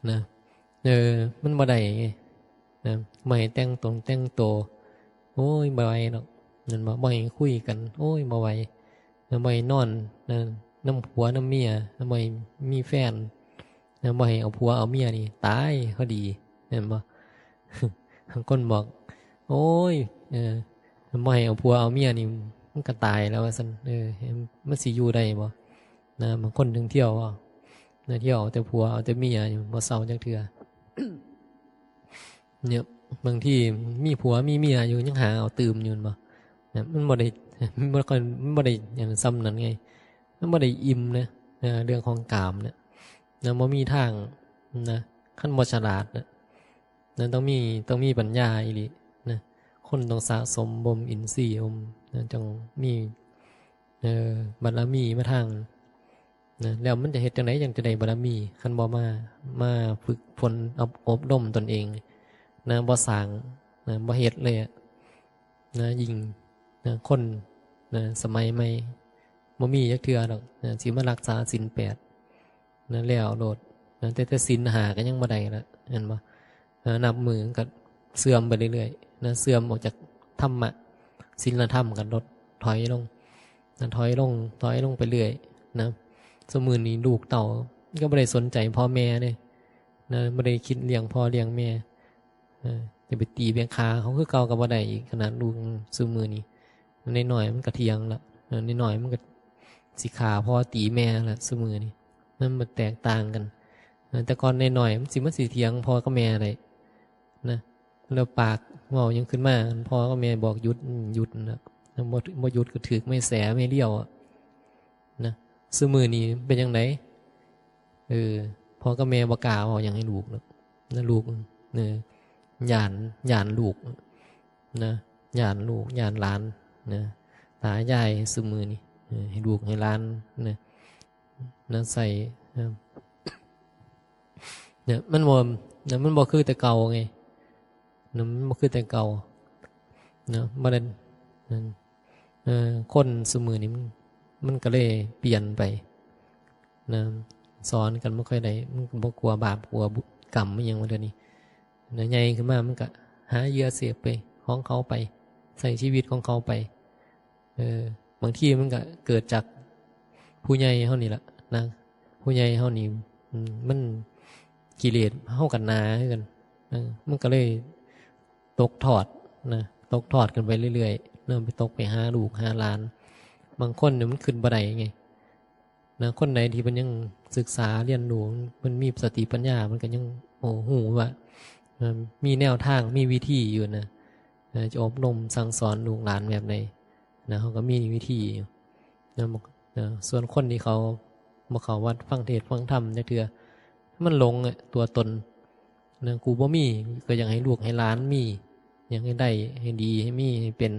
ນະ ເອີ ມັນບໍ່ໄດ້ໄງນະ ບໍ່ໃຫ້ແຕ່ງຕົງແຕ່ງໂຕ ໂອ້ຍ ບໍ່ໄຫວດອກ ແມ່ນບໍ່? ບໍ່ໃຫ້ຄຸຍກັນ ໂອ້ຍ ບໍ່ໄຫວ ບໍ່ໃຫ້ນອນນະ ນຳຜົວນຳເມຍ ບໍ່ໃຫ້ມີແຟນ ນະ ບໍ່ໃຫ້ເອົາຜົວເອົາເມຍນີ້ຕາຍພໍດີ ແມ່ນບໍ່? ບາງຄົນບອກ ໂອ້ຍ ເອີ ບໍ່ໃຫ້ເອົາຜົວເອົາເມຍນີ້ ມັນກໍຕາຍແລ້ວວ່າຊັ້ນ ເອີ ມັນຊິຢູ່ໄດ້ບໍ່ນະ? ບາງຄົນເຖິງທ່ຽວເວົ້ານະ ທ່ຽວເອົາແຕ່ຜົວເອົາແຕ່ເມຍຢູ່ ບໍ່ເຊົາຈັກເທື່ອ ເນາະ ບາງທີມີຜົວມີເມຍຢູ່ ຍັງຫາເອົາຕື່ມຢູ່ ແມ່ນບໍ່? ນະ ມັນບໍ່ໄດ້ ມັນບໍ່ຄ່ອຍ ມັນບໍ່ໄດ້ອັນສ່ຳນັ້ນໄງ ມັນບໍ່ໄດ້ອີ່ມນະ ເອີ ເລື່ອງຂອງກາມນະ ນະ ບໍ່ມີທາງນະ ຄັນບໍ່ສະຫຼາດນະ ນະ ຕ້ອງມີ ຕ້ອງມີປັນຍາອີ່ຫຼີນະ ຄົນຕ້ອງສະສົມບົ່ມອິນຊີ ບົ່ມນະ ຈັ່ງມີ ເອີ ບາລະມີມາທາງນະ ແລ້ວມັນຈະເຮັດຈັ່ງໃດຈັ່ງຈະໄດ້ບາລະມີ ຄັນບໍ່ມາ ມາຝຶກຝົນ ອົບ ອົບຮົມຕົນເອງນະ ບໍ່ສ້າງນະ ບໍ່ເຮັດເລີຍ ນະ ຍິ່ງນະ ຄົນນະ ສະໄໝໃໝ່ບໍ່ມີຈັກເທື່ອດອກນະ ຊິມາລັກສາສິນແປດນະ ແລ້ວໂລດນະ ແຕ່ ແຕ່ສິນຫ້າກໍຍັງບໍ່ໄດ້ລະ ແມ່ນບໍ່? ນະ ນັບມື້ມັນກໍເສື່ອມໄປເລື້ອຍໆນະ ເສື່ອມອອກຈາກທຳມະ ສິນລະທຳກໍລົດຖອຍລົງນະ ຖອຍລົງ ຖອຍລົງໄປເລື້ອຍນະ ຊຸມມື້ນີ້ລູກເຕົ້າກໍບໍ່ໄດ້ສົນໃຈພໍ່ແມ່ເດ້ນະ ບໍ່ໄດ້ຄິດລ້ຽງພໍ່ລ້ຽງແມ່ ເອີ ຈະໄປຕີໄປຂ້າເຂົາຄືເກົ່າກໍບໍ່ໄດ້ອີກ ຂະໜາດລູກຊຸມມື້ນີ້ ນ້ອຍໆມັນກໍຖຽງລະ ເອີ ນ້ອຍໆມັນກໍຊິຂ້າພໍ່ຕີແມ່ລະ ຊຸມມື້ນີ້ ມັນບໍ່ແຕກຕ່າງກັນ ເອີ ແຕ່ກ່ອນນ້ອຍໆມັນຊິ ມັນຊິຖຽງພໍ່ກັບແມ່ໄດ້ນະ ແລ້ວປາກເວົ້າຫຍັງຂຶ້ນມາ ພໍ່ກັບແມ່ບອກຢຸດ ຢຸດນະ ບໍ່ ບໍ່ຢຸດກໍຖືກໄມ້ແສໄມ້ລຽວ ນະ ຊຸມມື້ນີ້ເປັນຈັ່ງໃດ? ເອີ ພໍ່ກັບແມ່ບໍ່ກ້າເວົ້າຫຍັງໃຫ້ລູກນະ ນະ ລູກ ເອີ ຢ້ານ ຢ້ານລູກນະ ຢ້ານລູກ ຢ້ານຫຼານນະ ຕາຍາຍຊຸມມື້ນີ້ ເອີ ໃຫ້ລູກໃຫ້ຫຼານນະ ນະ ໃສ່ ນະ ມັນບໍ່ ນະ ມັນບໍ່ຄືແຕ່ເກົ່າໄງ ນະ ມັນບໍ່ຄືແຕ່ເກົ່ານະ ບໍ່ໄດ້ ເອີ ຄົນຊຸມມື້ນີ້ມັນ ມັນກໍເລີຍປ່ຽນໄປນະ ສອນກັນບໍ່ຄ່ອຍໄດ້ ມັນກໍບໍ່ກົວບາບກົວບຸ ກຳອີ່ຫຍັງວ່າດຽວນີ້ນະ ໃຫຍ່ຂຶ້ນມາມັນກໍຫາເຫຍື່ອເສບໄປຂອງເຂົາໄປ ໃຊ້ຊີວິດຂອງເຂົາໄປ ເອີ ບາງທີມັນກໍເກີດຈາກຜູ້ໃຫຍ່ເຮົານີ້ລະນະ ຜູ້ໃຫຍ່ເຮົານີ້ ອືມ ມັນ ກິເລດເຮົາກໍໜາຄືກັນ ເອີ ມັນກໍເລີຍຕົກທອດນະ ຕົກທອດກັນໄປເລື້ອຍໆນະ ໄປຕົກໄປຫາລູກຫາຫຼານ ບາງຄົນນີ້ມັນຂຶ້ນບໍ່ໄດ້ໄງນະ ຄົນໃດທີ່ເພິ່ນຍັງສຶກສາຮຽນຮູ້ ເພິ່ນມີສະຕິປັນຍາ ເພິ່ນກໍຍັງ ໂອ້ ຮູ້ວ່າ ເອີ ມີແນວທາງ ມີວິທີຢູ່ນະ ເອີ ຈະອົບຮົມສັ່ງສອນລູກຫຼານແບບໃດນະ ເຮົາກໍມີວິທີຢູ່ນະ ເອີ ສ່ວນຄົນທີ່ເຂົາບໍ່ເຂົ້າວັດຟັງເທດຟັງທຳຈັກເທື່ອ ມັນຫຼົງ ເອີ ຕົວຕົນນະ ກູບໍ່ມີ ກໍຢາກໃຫ້ລູກໃຫ້ຫຼານມີ ຢາກໃຫ້ໄດ້ ໃຫ້ດີ ໃຫ້ມີ ໃຫ້ເປັນ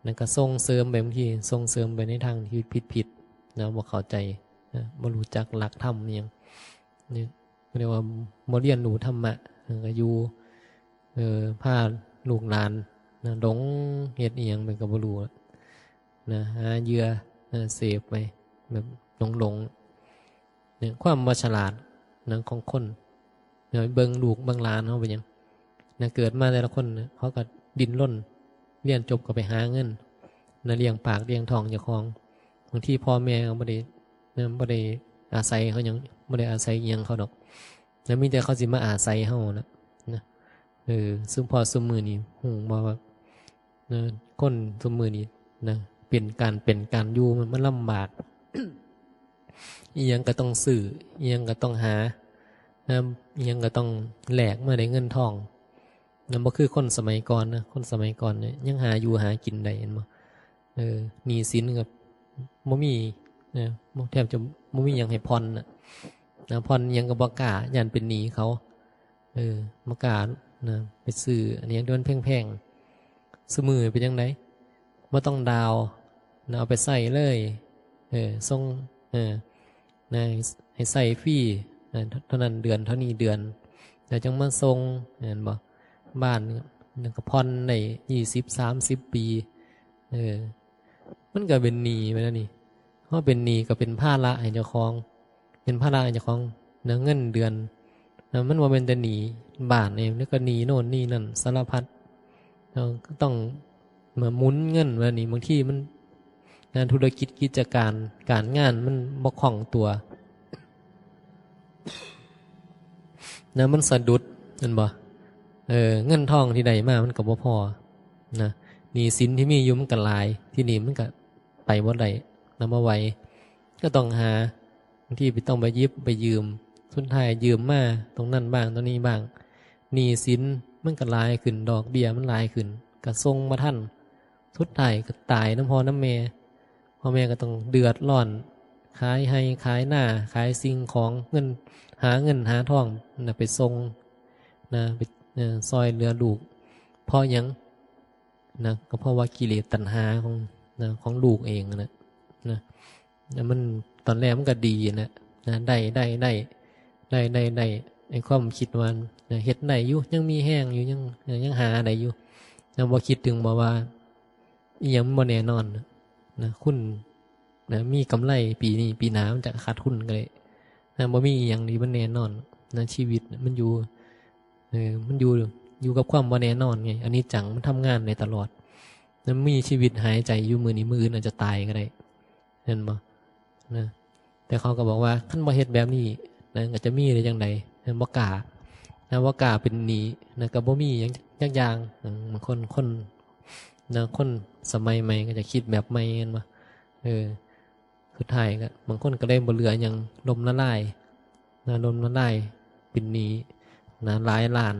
ແລ້ວກໍສົ່ງເສີມໄປ ບາງທີສົ່ງເສີມໄປໃນທາງທີ່ຜິດໆນະ ບໍ່ເຂົ້າໃຈນະ ບໍ່ຮູ້ຈັກຫຼັກທຳອີ່ຫຍັງນີ້ ເອີ້ນວ່າບໍ່ຮຽນຮູ້ທຳມະ ກໍຢູ່ ເອີ ພາລູກຫຼານນະ ຫຼົງເຮັດອີ່ຫຍັງໄປກໍບໍ່ຮູ້ນະ ຫາເຫຍື່ອນະ ເສບໄປແບບຫຼົງໆ ນີ້ຄວາມບໍ່ສະຫຼາດນະຂອງຄົນນະ. ເບິ່ງລູກເບິ່ງຫຼານເຮົາເປັນຫຍັງນະ ເກີດມາແຕ່ລະຄົນນະ ເຂົາກໍດີ້ນລົນ ຮຽນຈົບກໍໄປຫາເງິນນະ ລ້ຽງປາກລ້ຽງທ້ອງເຈົ້າຂອງ. ບາງທີພໍ່ແມ່ກໍບໍ່ໄດ້ນະ ບໍ່ໄດ້ອາໄສເຂົາຫຍັງ ບໍ່ໄດ້ອາໄສອີ່ຫຍັງເຂົາດອກນະ ມີແຕ່ເຂົາຊິມາອາໄສເຮົານະ ນະ. ເອີ ຊຸມພໍ່ຊຸມມື້ນີ້ ຮູ້ບໍ່ວ່າ ນະ ຄົນຊຸມມື້ນີ້ນະ ເປັນການເປັນການຢູ່ ມັນ ມັນລຳບາກ ອີ່ຫຍັງກໍຕ້ອງຊື້ ອີ່ຫຍັງກໍຕ້ອງຫານະ ອີ່ຫຍັງກໍຕ້ອງແລກມາໄດ້ເງິນທອງນະ. ບໍ່ຄືຄົນສະໄໝກ່ອນນະ ຄົນສະໄໝກ່ອນນີ້ຍັງຫາຢູ່ຫາກິນໄດ້ ເຫັນບໍ່? ເອີ ໜີ້ສິນກໍບໍ່ມີນະ ບໍ່ ແທບຈະບໍ່ມີຫຍັງໃຫ້ຜ່ອນນະ ນະ ຜ່ອນຫຍັງກໍບໍ່ກ້າ ຢ້ານເປັນໜີ້ເຂົາ. ເອີ ບໍ່ກ້ານະ ໄປຊື້ອັນຫຍັງທີ່ມັນແພງໆ. ຊຸມື້ເປັນຈັ່ງໃດ? ບໍ່ຕ້ອງດາວນະ ເອົາໄປໃຊ້ເລີຍ ເອີ ສົ່ງ ເອີ ນະ ໃຫ້ໃຊ້ຟຣີນະ ເທົ່ານັ້ນເດືອນ ເທົ່ານີ້ເດືອນ ແລ້ວຈັ່ງມາສົ່ງ ແມ່ນບໍ່? ບ້ານນະ ກໍຜ່ອນໄດ້ຊາວ ສາມສິບປີ ເອີ ມັນກໍເປັນໜີ້ໄປແລ້ວນີ້. ເຮົາເປັນໜີ້ກໍເປັນພາລະໃຫ້ເຈົ້າຂອງ ເປັນພາລະໃຫ້ເຈົ້າຂອງນະ ເງິນເດືອນນະ ມັນບໍ່ແມ່ນແຕ່ໜີ້ບ້ານເດ້ ແລ້ວກໍໜີ້ໂນ່ນໜີ້ນັ້ນສາລະພັດ. ເຮົາກໍຕ້ອງມາໝູນເງິນແບບນີ້ ບາງທີມັນ ງານທຸລະກິດກິດຈະການ ການງານມັນບໍ່ຄ່ອງຕົວນະ ມັນສະດຸດ ແມ່ນບໍ່? ເອີ ເງິນທອງທີ່ໄດ້ມາມັນກໍບໍ່ພໍນະ ໜີ້ສິນທີ່ມີຢູ່ມັນກໍຫຼາຍ ທີນີ້ມັນກໍໄປບໍ່ໄດ້ນະ ບໍ່ໄຫວ ກໍຕ້ອງຫາ ບາງທີໄປ ຕ້ອງໄປຢືມໄປຢືມ ສຸດທ້າຍຢືມມາຕົງນັ້ນບ້າງຕົງນີ້ບ້າງ ໜີ້ສິນມັນກໍຫຼາຍຂຶ້ນ ດອກເບ້ຍມັນຫຼາຍຂຶ້ນ ກໍສົ່ງບໍ່ທັນ ສຸດທ້າຍກໍຕາຍນຳພໍ່ນຳແມ່. ພໍ່ແມ່ກໍຕ້ອງເດືອດຮ້ອນ ຂາຍໄຮ່ຂາຍນາ ຂາຍສິ່ງຂອງ ເງິນ ຫາເງິນຫາທອງນະ ໄປສົ່ງນະ ໄປ ເອີ ຊ່ອຍເຫຼືອລູກ. ເພາະຫຍັງ? ນະ ກໍເພາະວ່າກິເລດຕັນຫາຂອງ ນະ ຂອງລູກເອງນະ ນະ ແລ້ວມັນ ຕອນແລກມັນກໍດີນະ ນະ ໄດ້ ໄດ້ ໄດ້ ໄດ້ ໄດ້ ໄດ້ ໄອ້ຄວາມຄິດວ່າ ນະ ເຮັດໄດ້ຢູ່ ຍັງມີແຮງຢູ່ ຍັງ ນະ ຍັງຫາໄດ້ຢູ່ ນະ ບໍ່ຄິດເຖິງບໍ່ວ່າ ອີ່ຫຍັງມັນບໍ່ແນ່ນອນນະ ນະ ຄຸນ ນະ ມີກຳໄລປີນີ້ ປີໜ້າມັນຈະຂາດທຶນກໍໄດ້ນະ ບໍ່ມີອີ່ຫຍັງທີ່ມັນແນ່ນອນນະ ຊີວິດມັນຢູ່ ເອີ ມັນຢູ່ ຢູ່ກັບຄວາມບໍ່ແນ່ນອນໄງ ອະນິດຈັງ ມັນທຳງານໄດ້ຕະຫຼອດນະ ມີຊີວິດຫາຍໃຈຢູ່ມື້ນີ້ ມື້ອື່ນອາດຈະຕາຍກໍໄດ້ ແມ່ນບໍ່? ນະ ແຕ່ເຂົາກໍບອກວ່າ ຄັນບໍ່ເຮັດແບບນີ້ນະ ກໍຈະມີໄດ້ຈັ່ງໃດ? ນະ ບໍ່ກ້ານະ ບໍ່ກ້າເປັນໜີ້ນະ ກໍບໍ່ມີຫຍັງຈັກຢ່າງ. ອາ ບາງຄົນ ຄົນນະ ຄົນສະໄໝໃໝ່ກໍຈະຄິດແບບໃໝ່ ແມ່ນບໍ່? ເອີ ສຸດທ້າຍກໍບາງຄົນກໍເລີຍບໍ່ເຫຼືອຫຍັງ ລົ້ມລະລາຍນະ ລົ້ມລະລາຍ ເປັນໜີ້ນະ ຫຼາຍລ້ານ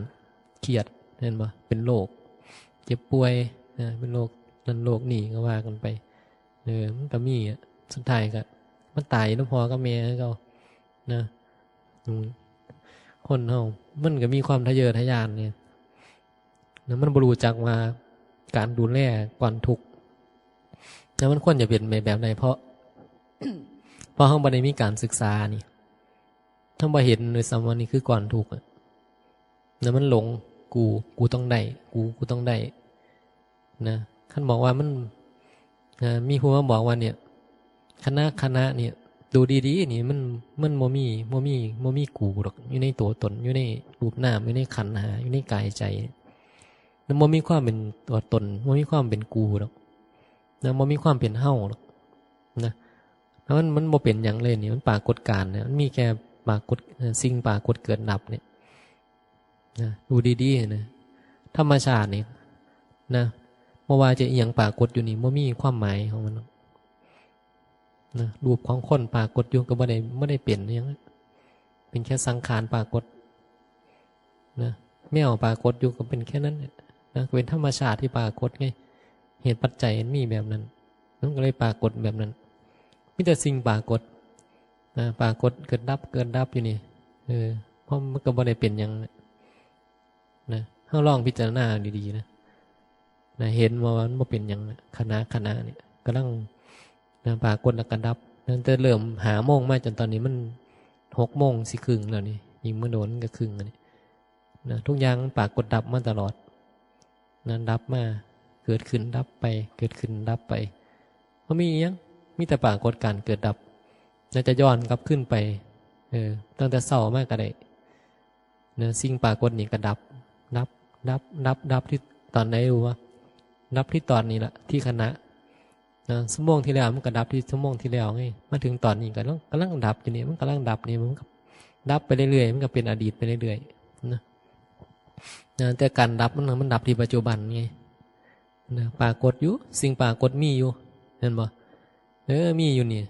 ຄຽດ ແມ່ນບໍ່? ເປັນໂລກເຈັບປ່ວຍນະ ເປັນໂລກນັ້ນໂລກນີ້ ກໍວ່າກັນໄປ. ເອີ ມັນກໍມີອະ ສຸດທ້າຍກໍມາຕາຍຢູ່ນຳພໍ່ກັບແມ່ຄືເກົ່ານະ. ອືມ ຄົນເຮົາມັນກໍມີຄວາມທະເຍີທະຍານໄງ ນະ ມັນບໍ່ຮູ້ຈັກວ່າການດູແລກ່ອນທຸກນະ ມັນຄວນຈະເປັນແບບໃດ ເພາະ ເພາະເຮົາບໍ່ໄດ້ມີການສຶກສານີ້ ເຮົາບໍ່ເຫັນດ້ວຍຊ້ຳວ່ານີ້ຄືກ່ອນທຸກອະ ນະ ມັນຫຼົງ ກູ ກູຕ້ອງໄດ້ ກູ ກູຕ້ອງໄດ້ນະ. ຄັນບອກວ່າມັນ ນະ ມີຜູ້ມາບອກວ່າ ເນີ້ຍ ຄະນະ ຄະນະ ເນີ້ຍ ດູດີໆ ນີ້ ມັນ ມັນບໍ່ມີ ບໍ່ມີ ບໍ່ມີກູດອກ ຢູ່ໃນຕົວຕົນ ຢູ່ໃນຮູບນາມ ຢູ່ໃນຂັນຫ້າ ຢູ່ໃນກາຍໃຈ ມັນບໍ່ມີຄວາມເປັນຕົວຕົນ ບໍ່ມີຄວາມເປັນກູດອກນະ ບໍ່ມີຄວາມເປັນເຮົາດອກນະ. ມັນ ມັນບໍ່ເປັນຫຍັງເລີຍນີ້ ມັນປາກົດການນະ ມັນມີແຄ່ປາກົດ ເອີ ສິ່ງປາກົດເກີດດັບນີ້ ນະ ດູດີໆ ນະ ທຳມະຊາດນີ້ນະ ບໍ່ວ່າຈະອີ່ຫຍັງປາກົດຢູ່ນີ້ ບໍ່ມີຄວາມໝາຍຂອງມັນນະ. ຮູບຂອງຄົນປາກົດຢູ່ກໍບໍ່ໄດ້ ບໍ່ໄດ້ເປັນຫຍັງ ເປັນແຄ່ສັງຂານປາກົດນະ. ແມວປາກົດຢູ່ກໍເປັນແຄ່ນັ້ນນະ ກໍເປັນທຳມະຊາດທີ່ປາກົດໄງ ເຫດປັດໄຈມັນມີແບບນັ້ນ ມັນກໍເລີຍປາກົດແບບນັ້ນ. ມີແຕ່ສິ່ງປາກົດນະ ປາກົດເກີດດັບ ເກີດດັບຢູ່ນີ້ ເອີ ເພາະມັນກໍບໍ່ໄດ້ເປັນຫຍັງນະ. ເຮົາລອງພິຈາລະນາດີໆ ນະ ນະ ເຫັນບໍ່ວ່າມັນບໍ່ເປັນຫຍັງນະ. ຄະນະ ຄະນະນີ້ກຳລັງນະ ປາກົດແລ້ວກໍດັບ ຕັ້ງແຕ່ເລີ່ມຫ້າໂມງມາຈົນຕອນນີ້ມັນຫົກໂມງຊິເຄິ່ງແລ້ວນີ້ ອີກບໍ່ດົນກໍຄຶ່ງອັນນີ້ນະ. ທຸກຢ່າງມັນປາກົດດັບມາຕະຫຼອດນະ, ດັບມາ ເກີດຂຶ້ນດັບໄປ ເກີດຂຶ້ນດັບໄປ. ບໍ່ມີອີ່ຫຍັງ ມີແຕ່ປາກົດການເກີດດັບ. ແລ້ວຈະຍ້ອນກັບຄືນໄປ ເອີ ຕັ້ງແຕ່ເຊົ້າມາກໍໄດ້ນະ, ສິ່ງປາກົດນີ້ກໍດັບ ດັບ ດັບ ດັບ ດັບທີ່ຕອນໃດຮູ້ບໍ່? ດັບທີ່ຕອນນີ້ລະ ທີ່ຂະນະນະ. ຊົ່ວໂມງທີ່ແລ້ວມັນກໍດັບທີ່ຊົ່ວໂມງທີ່ແລ້ວໄງ, ມາເຖິງຕອນນີ້ກໍກຳລັງ ກຳລັງດັບຢູ່ນີ້, ມັນກຳລັງດັບນີ້, ມັນກໍດັບໄປເລື້ອຍໆ, ມັນກໍເປັນອະດີດໄປເລື້ອຍໆນະ. ນະ ແຕ່ການດັບມັນ ມັນດັບທີ່ປັດຈຸບັນໄງນະ. ປາກົດຢູ່ ສິ່ງປາກົດມີຢູ່ ແມ່ນບໍ່? ເອີ ມີຢູ່ນີ້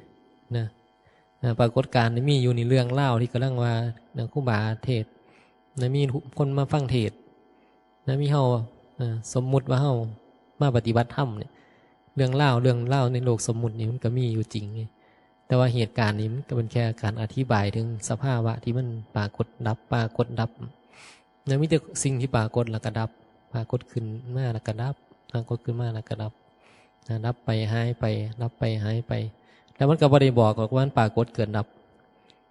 ນະ. ອາ ປາກົດການນີ້ມີຢູ່ນີ້, ເລື່ອງລາວທີ່ກຳລັງວ່ານະ ຄູບາເທດນະ, ມີຄົນມາຟັງເທດນະ, ມີເຮົາ ເອີ ສົມມຸດວ່າເຮົາມາປະຕິບັດທຳນີ້, ເລື່ອງລາວ ເລື່ອງລາວໃນໂລກສົມມຸດນີ້ມັນກໍມີຢູ່ຈິງ, ແຕ່ວ່າເຫດການນີ້ມັນກໍເປັນແຄ່ການອະທິບາຍເຖິງສະພາວະທີ່ມັນປາກົດດັບ ປາກົດດັບນະ. ມີແຕ່ສິ່ງທີ່ປາກົດແລ້ວກໍດັບ, ປາກົດຂຶ້ນມາແລ້ວກໍດັບ, ປາກົດຂຶ້ນມາແລ້ວກໍດັບນະ, ດັບໄປຫາຍໄປ ດັບໄປຫາຍໄປ. ແລ້ວມັນກໍບໍ່ໄດ້ບອກດອກວ່າມັນປາກົດເກີດດັບ,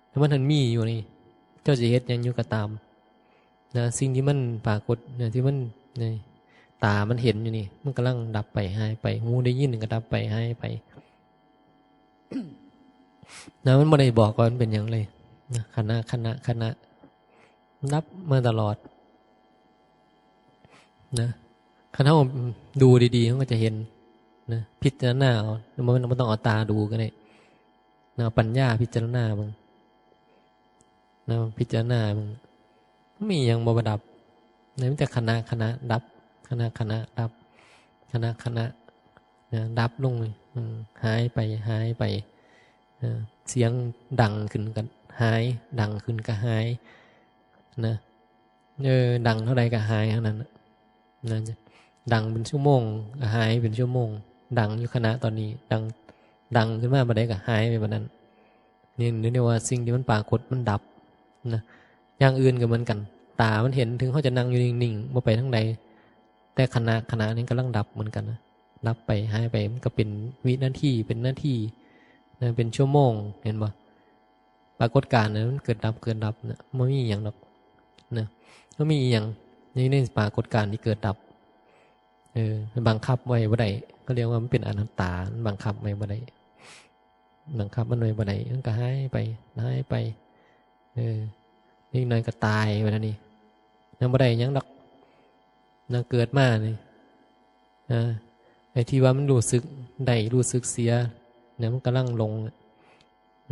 ແຕ່ມັນຫັ້ນມີຢູ່ນີ້. ເຈົ້າຊິເຮັດຫຍັງຢູ່ກໍຕາມນະ, ສິ່ງທີ່ມັນປາກົດນະ ທີ່ມັນ ຕາມັນເຫັນຢູ່ນີ້ ມັນກຳລັງດັບໄປຫາຍໄປ, ຫູໄດ້ຍິນກໍດັບໄປຫາຍໄປນະ. ມັນບໍ່ໄດ້ບອກວ່າມັນເປັນຫຍັງເລີຍນະ, ຂະນະ ຂະນະ ຂະນະ ດັບມາຕະຫຼອດນະ. ຄັນເຮົາດູດີໆ ເຮົາກໍຈະເຫັນນະ, ພິຈາລະນາເອົາ, ບໍ່ແມ່ນ ບໍ່ຕ້ອງເອົາຕາດູກໍໄດ້ນະ, ເອົາປັນຍາພິຈາລະນາເບິ່ງນະ, ພິຈາລະນາເບິ່ງ ມີຫຍັງບໍ່ປະດັບນະ, ມີແຕ່ຂະນະ ຂະນະ ດັບ ຂະນະ ຂະນະ ດັບ ຂະນະ ຂະນະນະ, ດັບລົງ ອາ ຫາຍໄປ ຫາຍໄປ. ເອີ ສຽງດັງຂຶ້ນກໍຫາຍ ດັງຂຶ້ນກໍຫາຍນະ. ເອີ ດັງເທົ່າໃດກໍຫາຍເທົ່ານັ້ນນະ, ດັງເປັນຊົ່ວໂມງກໍຫາຍເປັນຊົ່ວໂມງ, ດັງຢູ່ຂະນະຕອນນີ້ ດັງ ດັງຂຶ້ນມາປານໃດກໍຫາຍໄປປານນັ້ນ. ນີ້ເອີ້ນວ່າສິ່ງທີ່ມັນປາກົດມັນດັບນະ. ຢ່າງອື່ນກໍເໝືອນກັນ, ຕາມັນເຫັນ ເຖິງເຮົາຈະນັ່ງຢູ່ນິ່ງໆ ບໍ່ໄປທາງໃດ, ແຕ່ຂະນະ ຂະນະນີ້ກຳລັງດັບເໝືອນກັນນະ. ດັບໄປ ຫາຍໄປ ມັນກໍເປັນວິນາທີ ເປັນນາທີນະ ເປັນຊົ່ວໂມງ ເຫັນບໍ່? ປາກົດການນະ ມັນເກີດດັບ ເກີດດັບນະ, ບໍ່ມີອີ່ຫຍັງດອກນະ, ບໍ່ມີອີ່ຫຍັງໃນ ໃນປາກົດການທີ່ເກີດດັບ. ເອີ ມັນບັງຄັບໄວ້ບໍ່ໄດ້, ເຂົາເອີ້ນວ່າມັນເປັນອະນັດຕາ, ມັນບັງຄັບໄວ້ບໍ່ໄດ້, ບັງຄັບມັນໄວ້ບໍ່ໄດ້, ມັນກໍຫາຍໄປ ຫາຍໄປ. ເອີ ເດັກນ້ອຍກໍຕາຍໄປແລ້ວນີ້ ຍັງບໍ່ໄດ້ຫຍັງດອກນະ, ເກີດມານີ້ ນະ, ໄອ້ທີ່ວ່າມັນຮູ້ສຶກໄດ້ ຮູ້ສຶກເສຍນະ, ມັນກຳລັງຫຼົງ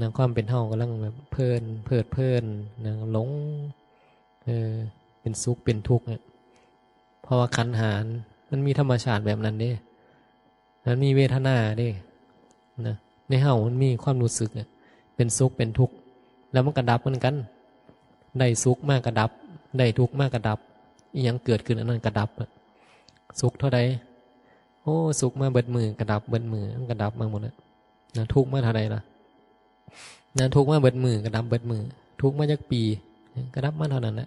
ນະ, ຄວາມເປັນເຮົາກຳລັງແບບເພີນ ເພີດເພີນນະ, ຫຼົງ ເອີ ເປັນສຸກເປັນທຸກນະ. ເພາະວ່າຂັນຫ້າມັນມີທຳມະຊາດແບບນັ້ນເດ້, ມັນມີເວທະນາເດ້ນະ, ໃນເຮົາມັນມີຄວາມຮູ້ສຶກນະ, ເປັນສຸກເປັນທຸກ ແລ້ວມັນກໍດັບເໝືອນກັນ. ໄດ້ສຸກມາກໍດັບ ໄດ້ທຸກມາກໍດັບ, ອີ່ຫຍັງເກີດຂຶ້ນອັນນັ້ນກໍດັບ. ສຸກເທົ່າໃດ? ໂອ້ ສຸກມາເບິດມື້ກໍດັບເບິດມື້, ມັນກໍດັບມາໝົດແລ້ວນະ. ທຸກມາເທົ່າໃດລະນະ? ທຸກມາເບິດມື້ກໍດັບເບິດມື້, ທຸກມາຈັກປີກໍດັບມາເທົ່ານັ້ນແຫຼະ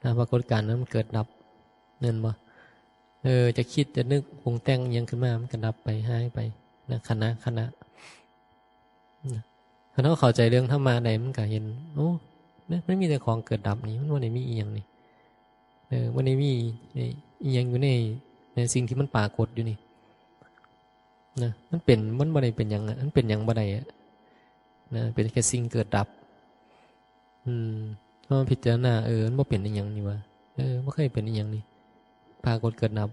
ນະ. ປາກົດການນັ້ນມັນເກີດດັບ ແມ່ນບໍ່? ເອີ ຈະຄິດຈະນຶກປຸງແຕ່ງອີ່ຫຍັງຂຶ້ນມາ ມັນກໍດັບໄປ ຫາຍໄປນະ, ຂະນະ ຂະນະ. ນະ ຄັນເຮົາເຂົ້າໃຈເລື່ອງທຳມະໄດ້ ມັນກໍເຫັນ ໂອ້ ນະ ມັນມີແຕ່ຂອງເກີດດັບນີ້, ມັນບໍ່ໄດ້ມີອີ່ຫຍັງນີ້, ເອີ ບໍ່ໄດ້ມີອີ່ຫຍັງຢູ່ໃນ ໃນສິ່ງທີ່ມັນປາກົດຢູ່ນີ້ນະ. ມັນເປັນ ມັນບໍ່ໄດ້ເປັນຫຍັງອະ, ມັນເປັນຫຍັງບໍ່ໄດ້ອະນະ, ເປັນແຄ່ສິ່ງເກີດດັບ. ອືມ ເຮົາມາພິຈາລະນາ ເອີ ມັນບໍ່ເປັນອີ່ຫຍັງນີ້ຫວາ, ເອີ ບໍ່ເຄີຍເປັນອີ່ຫຍັງນີ້, ປາກົດເກີດດັບ.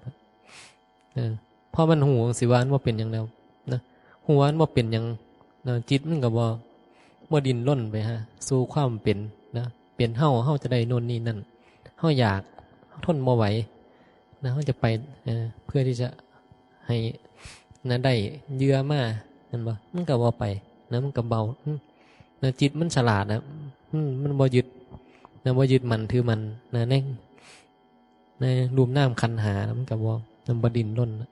ເອີ ພໍມັນຮູ້ຈັ່ງຊີ້ວ່າມັນບໍ່ເປັນຫຍັງແລ້ວນະ, ຮູ້ວ່າມັນບໍ່ເປັນຫຍັງນະ, ຈິດມັນກໍບໍ່ ບໍ່ດີ້ນລົນໄປຫາສູ່ຄວາມເປັນນະ, ເປັນເຮົາ ເຮົາຈະໄດ້ໂນ່ນນີ້ນັ້ນ, ເຮົາຢາກ ເຮົາທົນບໍ່ໄຫວນະ, ເຮົາຈະໄປ ເອີ ເພື່ອທີ່ຈະໃຫ້ນະ ໄດ້ເຫຍື່ອມາ ແມ່ນບໍ່? ມັນກໍບໍ່ໄປນະ, ມັນກໍເບົາ ອືມ ນະ, ຈິດມັນສະຫຼາດນະ, ມັນ ມັນບໍ່ຍຶດນະ, ບໍ່ຍຶດໝັ້ນຖືໝັ້ນນະ ໃນ ໃນຮູບນາມຂັນຫ້ານະ, ມັນກໍບໍ່ ມັນບໍ່ດີ້ນລົນນະ.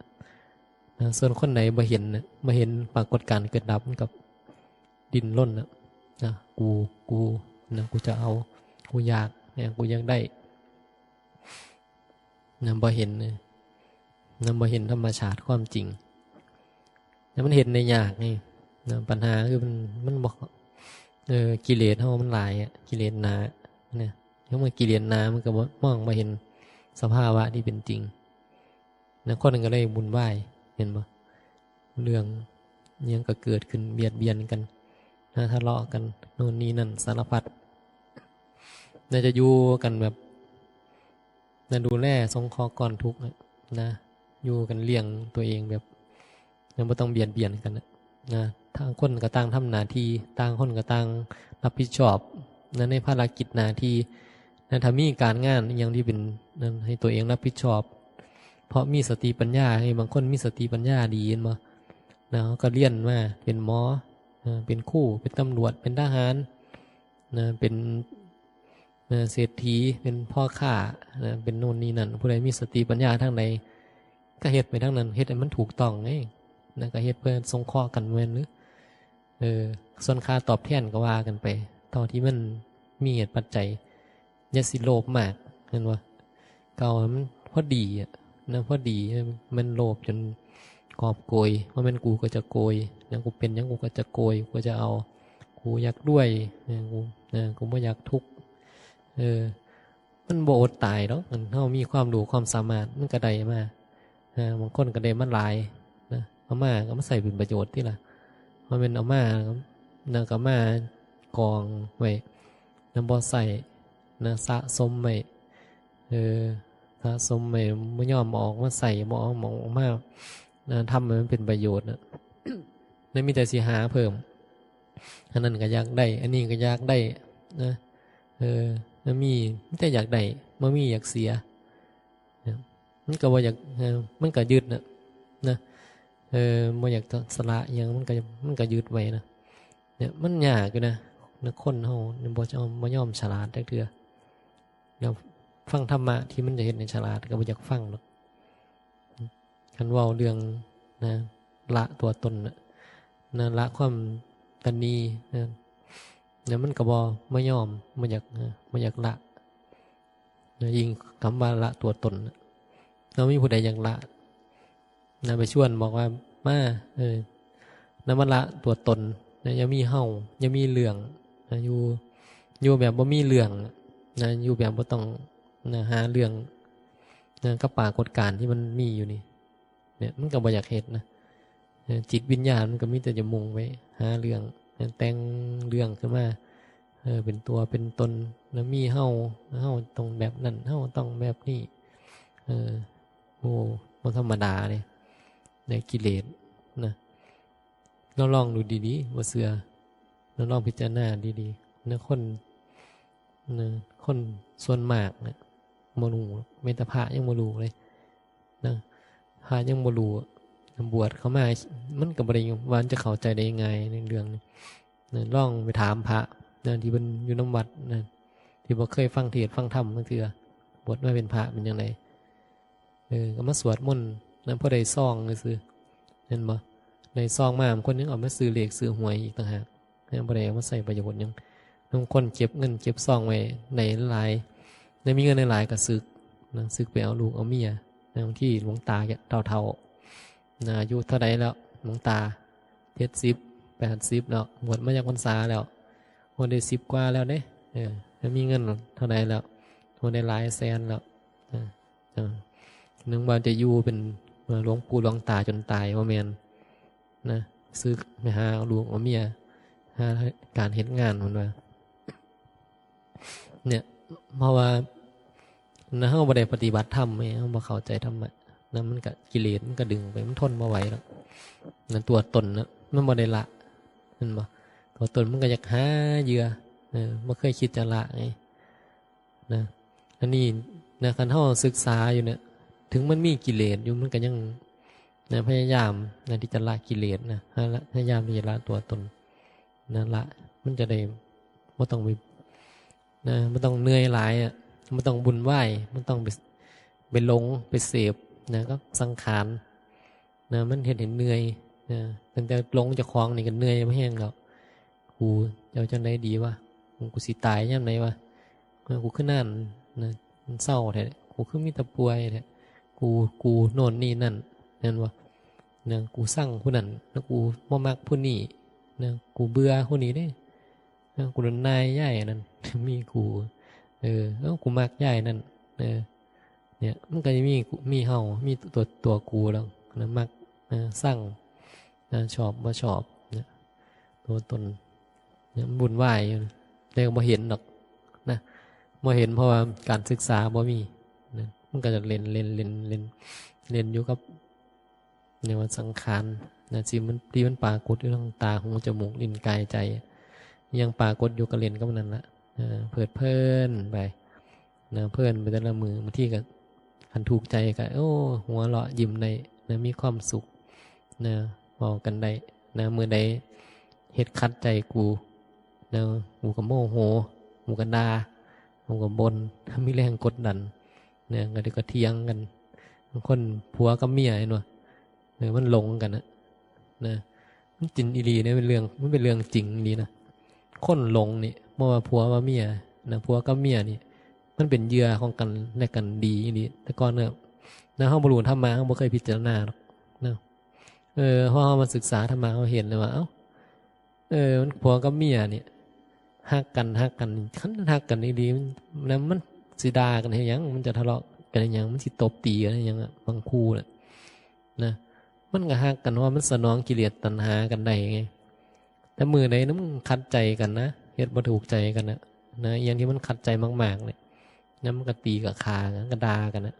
ນະ ສ່ວນຄົນໃດບໍ່ເຫັນນະ, ບໍ່ເຫັນປາກົດການເກີດດັບ, ມັນກໍດີ້ນລົນນະ, ນະ ກູ ກູນະ, ກູຈະເອົາ, ກູຢາກນະ, ກູຢາກໄດ້ນະ, ບໍ່ເຫັນນະ, ນະ ບໍ່ເຫັນທຳມະຊາດຄວາມຈິງນະ, ມັນເຫັນໄດ້ຍາກໄງນະ. ບັນຫາຄືມັນ ມັນບໍ່ ເອີ ກິເລດເຮົາມັນຫຼາຍອະ, ກິເລດໜາ ນະ ເມື່ອກິເລດໜາ ມັນກໍບໍ່ ມອງບໍ່ເຫັນສະພາວະທີ່ເປັນຈິງນະ ຄົນກໍເລີຍວຸ່ນວາຍ ເຫັນບໍ່? ເລື່ອງຫຍັງກໍເກີດຂຶ້ນ ບຽດບຽນກັນນະ ທະເລາະກັນ ໂນ່ນນີ້ນັ້ນ ສາລະພັດ ໜ້າຈະຢູ່ກັນແບບ ນະ ດູແລສົງເຄາະກ້ອນທຸກນະ ຢູ່ກັນລ້ຽງຕົວເອງແບບ ນະ ບໍ່ຕ້ອງບຽດບຽນກັນນະ ຕ່າງຄົນກໍຕ່າງທຳໜ້າທີ່ ຕ່າງຄົນກໍຕ່າງຮັບຜິດຊອບນະ ໃນພາລະກິດໜ້າທີ່ນະ ຖ້າມີການງານອີ່ຫຍັງທີ່ເປັນນັ້ນ ໃຫ້ຕົວເອງຮັບຜິດຊອບ ເພາະມີສະຕິປັນຍາ ໃຫ້ບາງຄົນມີສະຕິປັນຍາດີ ເຫັນບໍ່? ນະ ເຮົາກໍຮຽນມາເປັນໝໍ ເປັນຄູ ເປັນຕຳຫຼວດ ເປັນທະຫານນະ ເປັນ ເອີ ເສດຖີ ເປັນພໍ່ຄ້ານະ ເປັນໂນ່ນນີ້ນັ້ນ ຜູ້ໃດມີສະຕິປັນຍາທາງໃດ ກໍເຮັດໄປທາງນັ້ນ ເຮັດໃຫ້ມັນຖືກຕ້ອງໄງ ນະ ກໍເຮັດເພື່ອສົງເຄາະກັນ ແມ່ນຫຼື? ເອີ ສ່ວນຄ່າຕອບແທນກໍວ່າກັນໄປ ເທົ່າທີ່ມັນມີເຫດປັດໄຈ ຢ່າຊິໂລບມາກ ເຫັນບໍ່? ເອົາໃຫ້ມັນພໍດີອະນະ ພໍດີ ແມ່ນໂລບຈົນກອບໂກຍ ບໍ່ແມ່ນກູກໍຈະໂກຍນະ ກູເປັນຫຍັງກູກໍຈະໂກຍ ກູກໍຈະເອົາ ກູຢາກລວຍນະ ກູນະ ກູບໍ່ຢາກທຸກ ເອີ ມັນບໍ່ອົດຕາຍດອກ ຄັນເຮົາມີຄວາມຮູ້ຄວາມສາມາດ ມັນກໍໄດ້ມາ ເອີ ບາງຄົນກໍໄດ້ມາຫຼາຍນະ ເອົາມາກໍມາໃຊ້ເປັນປະໂຫຍດຕິລະ ບໍ່ແມ່ນເອົາມານະ ກໍມາກອງໄວ້ນະ ບໍ່ໃຊ້ນະ ສະສົມໄວ້ ເອີ ສະສົມໄວ້ ບໍ່ຍອມເອົາອອກມາໃຊ້ ບໍ່ເອົາອອກມານະ ທຳໃຫ້ມັນເປັນປະໂຫຍດນະ ແລ້ວມີແຕ່ຊິຫາເພີ່ມ ອັນນັ້ນກໍຢາກໄດ້ ອັນນີ້ກໍຢາກໄດ້ນະ ເອີ ແລ້ວມີ ມີແຕ່ຢາກໄດ້ ບໍ່ມີຢາກເສຍ ມັນກໍບໍ່ຢາກ ເອີ ມັນກໍຍຶດນະ ນະ ເອີ ບໍ່ຢາກສະຫຼະຫຍັງ ມັນກໍ ມັນກໍຍຶດໄວ້ນະ ເນຍ ມັນຍາກຢູ່ນະ ນະ ຄົນເຮົານີ້ບໍ່ຍອມ ບໍ່ຍອມສະຫຼາດຈັກເທື່ອ ແລ້ວຟັງທຳມະທີ່ມັນຈະເຮັດໃຫ້ສະຫຼາດກໍບໍ່ຢາກຟັງດອກ ຄັນເວົ້າເລື່ອງນະ ລະຕົວຕົນນະ ນະ ລະຄວາມຕະໜີນະ ນະ ມັນກໍບໍ່ ບໍ່ຍອມ ບໍ່ຢາກ ບໍ່ຢາກລະ ນະ ຍິ່ງຄຳວ່າລະຕົວຕົນນະ ເຮົາມີຜູ້ໃດຢາກລະ ນະ ໄປຊວນບອກວ່າ ມາ ເອີ ນຳມາລະຕົວຕົນນະ ຢ່າມີເຮົາ ຢ່າມີເລື່ອງນະ ຢູ່ ຢູ່ແບບບໍ່ມີເລື່ອງນະ ຢູ່ແບບບໍ່ຕ້ອງນະ ຫາເລື່ອງນະ ກັບປາກົດການທີ່ມັນມີຢູ່ນີ້ ເນຍ ມັນກໍບໍ່ຢາກເຮັດນະ ເອີ ຈິດວິນຍານມັນກໍມີແຕ່ຈະມຸ່ງໄປຫາເລື່ອງນະ ແຕ່ງເລື່ອງຂຶ້ນມາ ເອີ ເປັນຕົວເປັນຕົນນະ ມີເຮົາ ເຮົາຕ້ອງແບບນັ້ນ ເຮົາຕ້ອງແບບນີ້ ເອີ ໂອ້ ບໍ່ທຳມະດາເດ້ ໃນກິເລດນະ ລອງ ລອງດູດີໆ ບໍ່ເຊື່ອ ລອງ ລອງພິຈາລະນາດີໆ ນະ ຄົນ ນະ ຄົນສ່ວນມາກນະ ບໍ່ຮູ້ ແມ້ແຕ່ພະຍັງບໍ່ຮູ້ເລີຍນະ ພະຍັງບໍ່ຮູ້ ບວດເຂົ້າມາ ມັນກໍບໍ່ໄດ້ວ່າຈະເຂົ້າໃຈໄດ້ງ່າຍໃນເລື່ອງນີ້ນະ ລອງໄປຖາມພະນະ ທີ່ເພິ່ນຢູ່ນຳວັດນະ ທີ່ບໍ່ເຄີຍຟັງເທດຟັງທຳຈັກເທື່ອ ບວດມາເປັນພະເປັນຈັ່ງໃດ? ເອີ ກໍມາສວດມົນນະ ພໍໄດ້ຊອງຊື່ໆ ແມ່ນບໍ່? ໄດ້ຊອງມາ ບາງຄົນຍັງເອົາມາຊື້ເລກຊື້ຫວຍອີກຕ່າງຫາກ ຍັງບໍ່ໄດ້ເອົາມາໃຊ້ປະໂຫຍດຫຍັງ. ບາງຄົນເກັບເງິນເກັບຊອງໄວ້ໄດ້ຫຼາຍ ໄດ້ມີເງິນຫຼາຍໆ ກໍສຶກນະ ສຶກໄປເອົາລູກເອົາເມຍນະ. ບາງທີຫຼວງຕາເຖົ້າໆນະ ອາຍຸເທົ່າໃດແລ້ວ? ຫຼວງຕາເຈັດສິບ ແປດສິບແລ້ວ ບວດມາຈັກພັນສາແລ້ວ? ໂອ້ ໄດ້ສິບກວ່າແລ້ວເດ້. ເອີ ໄດ້ມີເງິນເທົ່າໃດແລ້ວ? ໂອ້ ໄດ້ຫຼາຍແສນແລ້ວ. ເອີ ເອີ ນຶກວ່າຈະຢູ່ເປັນ ເອີ ຫຼວງປູ່ຫຼວງຕາຈົນຕາຍ ບໍ່ແມ່ນນະ ສຶກໄປຫາເອົາລູກເອົາເມຍ ຫາການເຮັດງານ ເພິ່ນວ່າ. ເນຍ ເພາະວ່ານະ ເຮົາບໍ່ໄດ້ປະຕິບັດທຳ ເຮົາບໍ່ເຂົ້າໃຈທຳມະນະ ມັນກະ ກິເລດມັນກະດຶງໄປ ມັນທົນບໍ່ໄຫວດອກນະ ຕົວຕົນນະ ມັນບໍ່ໄດ້ລະ ແມ່ນບໍ່? ຕົວຕົນມັນກະຢາກຫາເຫຍື່ອ ເອີ ບໍ່ເຄີຍຄິດຈະລະໄງ. ນະ ອັນນີ້ນະ ຄັນເຮົາສຶກສາຢູ່ເນຍ ເຖິງມັນມີກິເລດຢູ່ ມັນກໍຍັງນະ ພະຍາຍາມນະ ທີ່ຈະລະກິເລດນະ ພະຍາຍາມທີ່ຈະລະຕົວຕົນນະ ລະ ມັນຈະໄດ້ບໍ່ຕ້ອງໄປນະ ບໍ່ຕ້ອງເມື່ອຍຫຼາຍອະ ບໍ່ຕ້ອງວຸ່ນວາຍ ບໍ່ຕ້ອງໄປ ໄປຫຼົງ ໄປເສບນະ ກັບສັງຂານ ນະ ມັນເຮັດໃຫ້ເມື່ອຍນະ. ຕັ້ງແຕ່ຫຼົງເຈົ້າຂອງນີ້ກໍເມື່ອຍພໍແຮງແລ້ວ. ກູຈະເອົາຈັ່ງໃດດີວະ? ກູຊິຕາຍຍາມໃດວະ? ເອີ ກູຄືນານນະ ເສົ້າແທ້ ກູຄືມີແຕ່ປ່ວຍແທ້ ກູ ກູໂນ່ນນີ້ນັ້ນ ແມ່ນບໍ່ນະ? ກູຊັງຜູ້ນັ້ນນະ ກູບໍ່ມັກຜູ້ນີ້ນະ ກູເບື່ອຜູ້ນີ້ເດ້ນະ ກູລະນາຍຍາຍອັນນັ້ນ ມີກູ ເອີ ເອີ ກູມັກຍາຍນັ້ນ ເອີ ເນຍ ມັນກໍຈະມີ ມີເຮົາ ມີຕົວ ຕົວກູແລ້ວນະ ມັກ ນະ ຊັງ ນະ ຊອບ ບໍ່ຊອບ ນະ ຕົວຕົນ ນະ ມັນວຸ່ນວາຍຢູ່ ແຕ່ກໍບໍ່ເຫັນດອກນະ ບໍ່ເຫັນ ເພາະວ່າການສຶກສາບໍ່ມີນະ ມັນກໍຈະເຫຼັ້ນ ເຫຼັ້ນ ເຫຼັ້ນ ເຫຼັ້ນ ເຫຼັ້ນຢູ່ກັບ ເອີ້ນວ່າສັງຂານນະ ທີ່ມັນ ທີ່ມັນປາກົດຢູ່ທາງຕາ ຫູ ຈະມູກ ລີ້ນ ກາຍ ໃຈ ອີ່ຫຍັງປາກົດຢູ່ກໍເຫຼັ້ນກັບມັນນັ້ນລະ ເອີ ເພີດເພີນໄປນະ ເພີນໄປແຕ່ລະມື້ ບາງທີກໍຄັນທຸກໃຈກໍ ໂອ້ ຫົວເລາະຍິ້ມໄດ້ນະ ມີຄວາມສຸກນະ ເວົ້າກັນໄດ້ນະ ມື້ໃດເຮັດຂັດໃຈກູນະ ກູກໍໂມໂຫ ກູກໍດ່າ ກູກໍບົ່ນ ມີແຮງກົດດັນນະ ກໍ ກໍຖຽງກັນ ບາງຄົນຜົວກັບເມຍເຫັນບໍ່ ເອີ ມັນຫຼົງກັນນະ ນະ ມັນຈິງອີ່ຫຼີເດ້ ເປັນເລື່ອງ ມັນເປັນເລື່ອງຈິງອີ່ຫຼີນະ ຄົນຫຼົງນີ້ ບໍ່ວ່າຜົວວ່າເມຍນະ ຜົວກັບເມຍນີ້ ມັນເປັນເຫຍື່ອຂອງກັນແລະກັນດີອີ່ຫຼີ ແຕ່ກ່ອນນະ ນະ ເຮົາບໍ່ຮູ້ທຳມະ ເຮົາບໍ່ເຄີຍພິຈາລະນາດອກນະ ເອີ ເຮົາ ເຮົາມາສຶກສາທຳມະ ເຮົາເຫັນເລີຍວ່າ ເອົ້າ ເອີ ມັນຜົວກັບເມຍນີ້ ຮັກກັນ ຮັກກັນ ຄັນຮັກກັນອີ່ຫຼີ ມັນ ມັນຊິດ່າກັນເຮັດຫຍັງ ມັນຈະທະເລາະກັນເຮັດຫຍັງ ມັນຊິຕົບຕີກັນເຮັດຫຍັງ ບາງຄູ່ນະ ນະ ມັນກໍຮັກກັນ ເພາະວ່າມັນສະໜອງກິເລດຕັນຫາກັນໄດ້ໄງ ແຕ່ມື້ໃດນະ ມັນຂັດໃຈກັນນະ ເຮັດບໍ່ຖືກໃຈກັນນະ ນະ ອີ່ຫຍັງທີ່ມັນຂັດໃຈມາກໆນີ້ນະ ມັນກໍຕີກໍຂ້າກັນ ກໍດ່າກັນນະ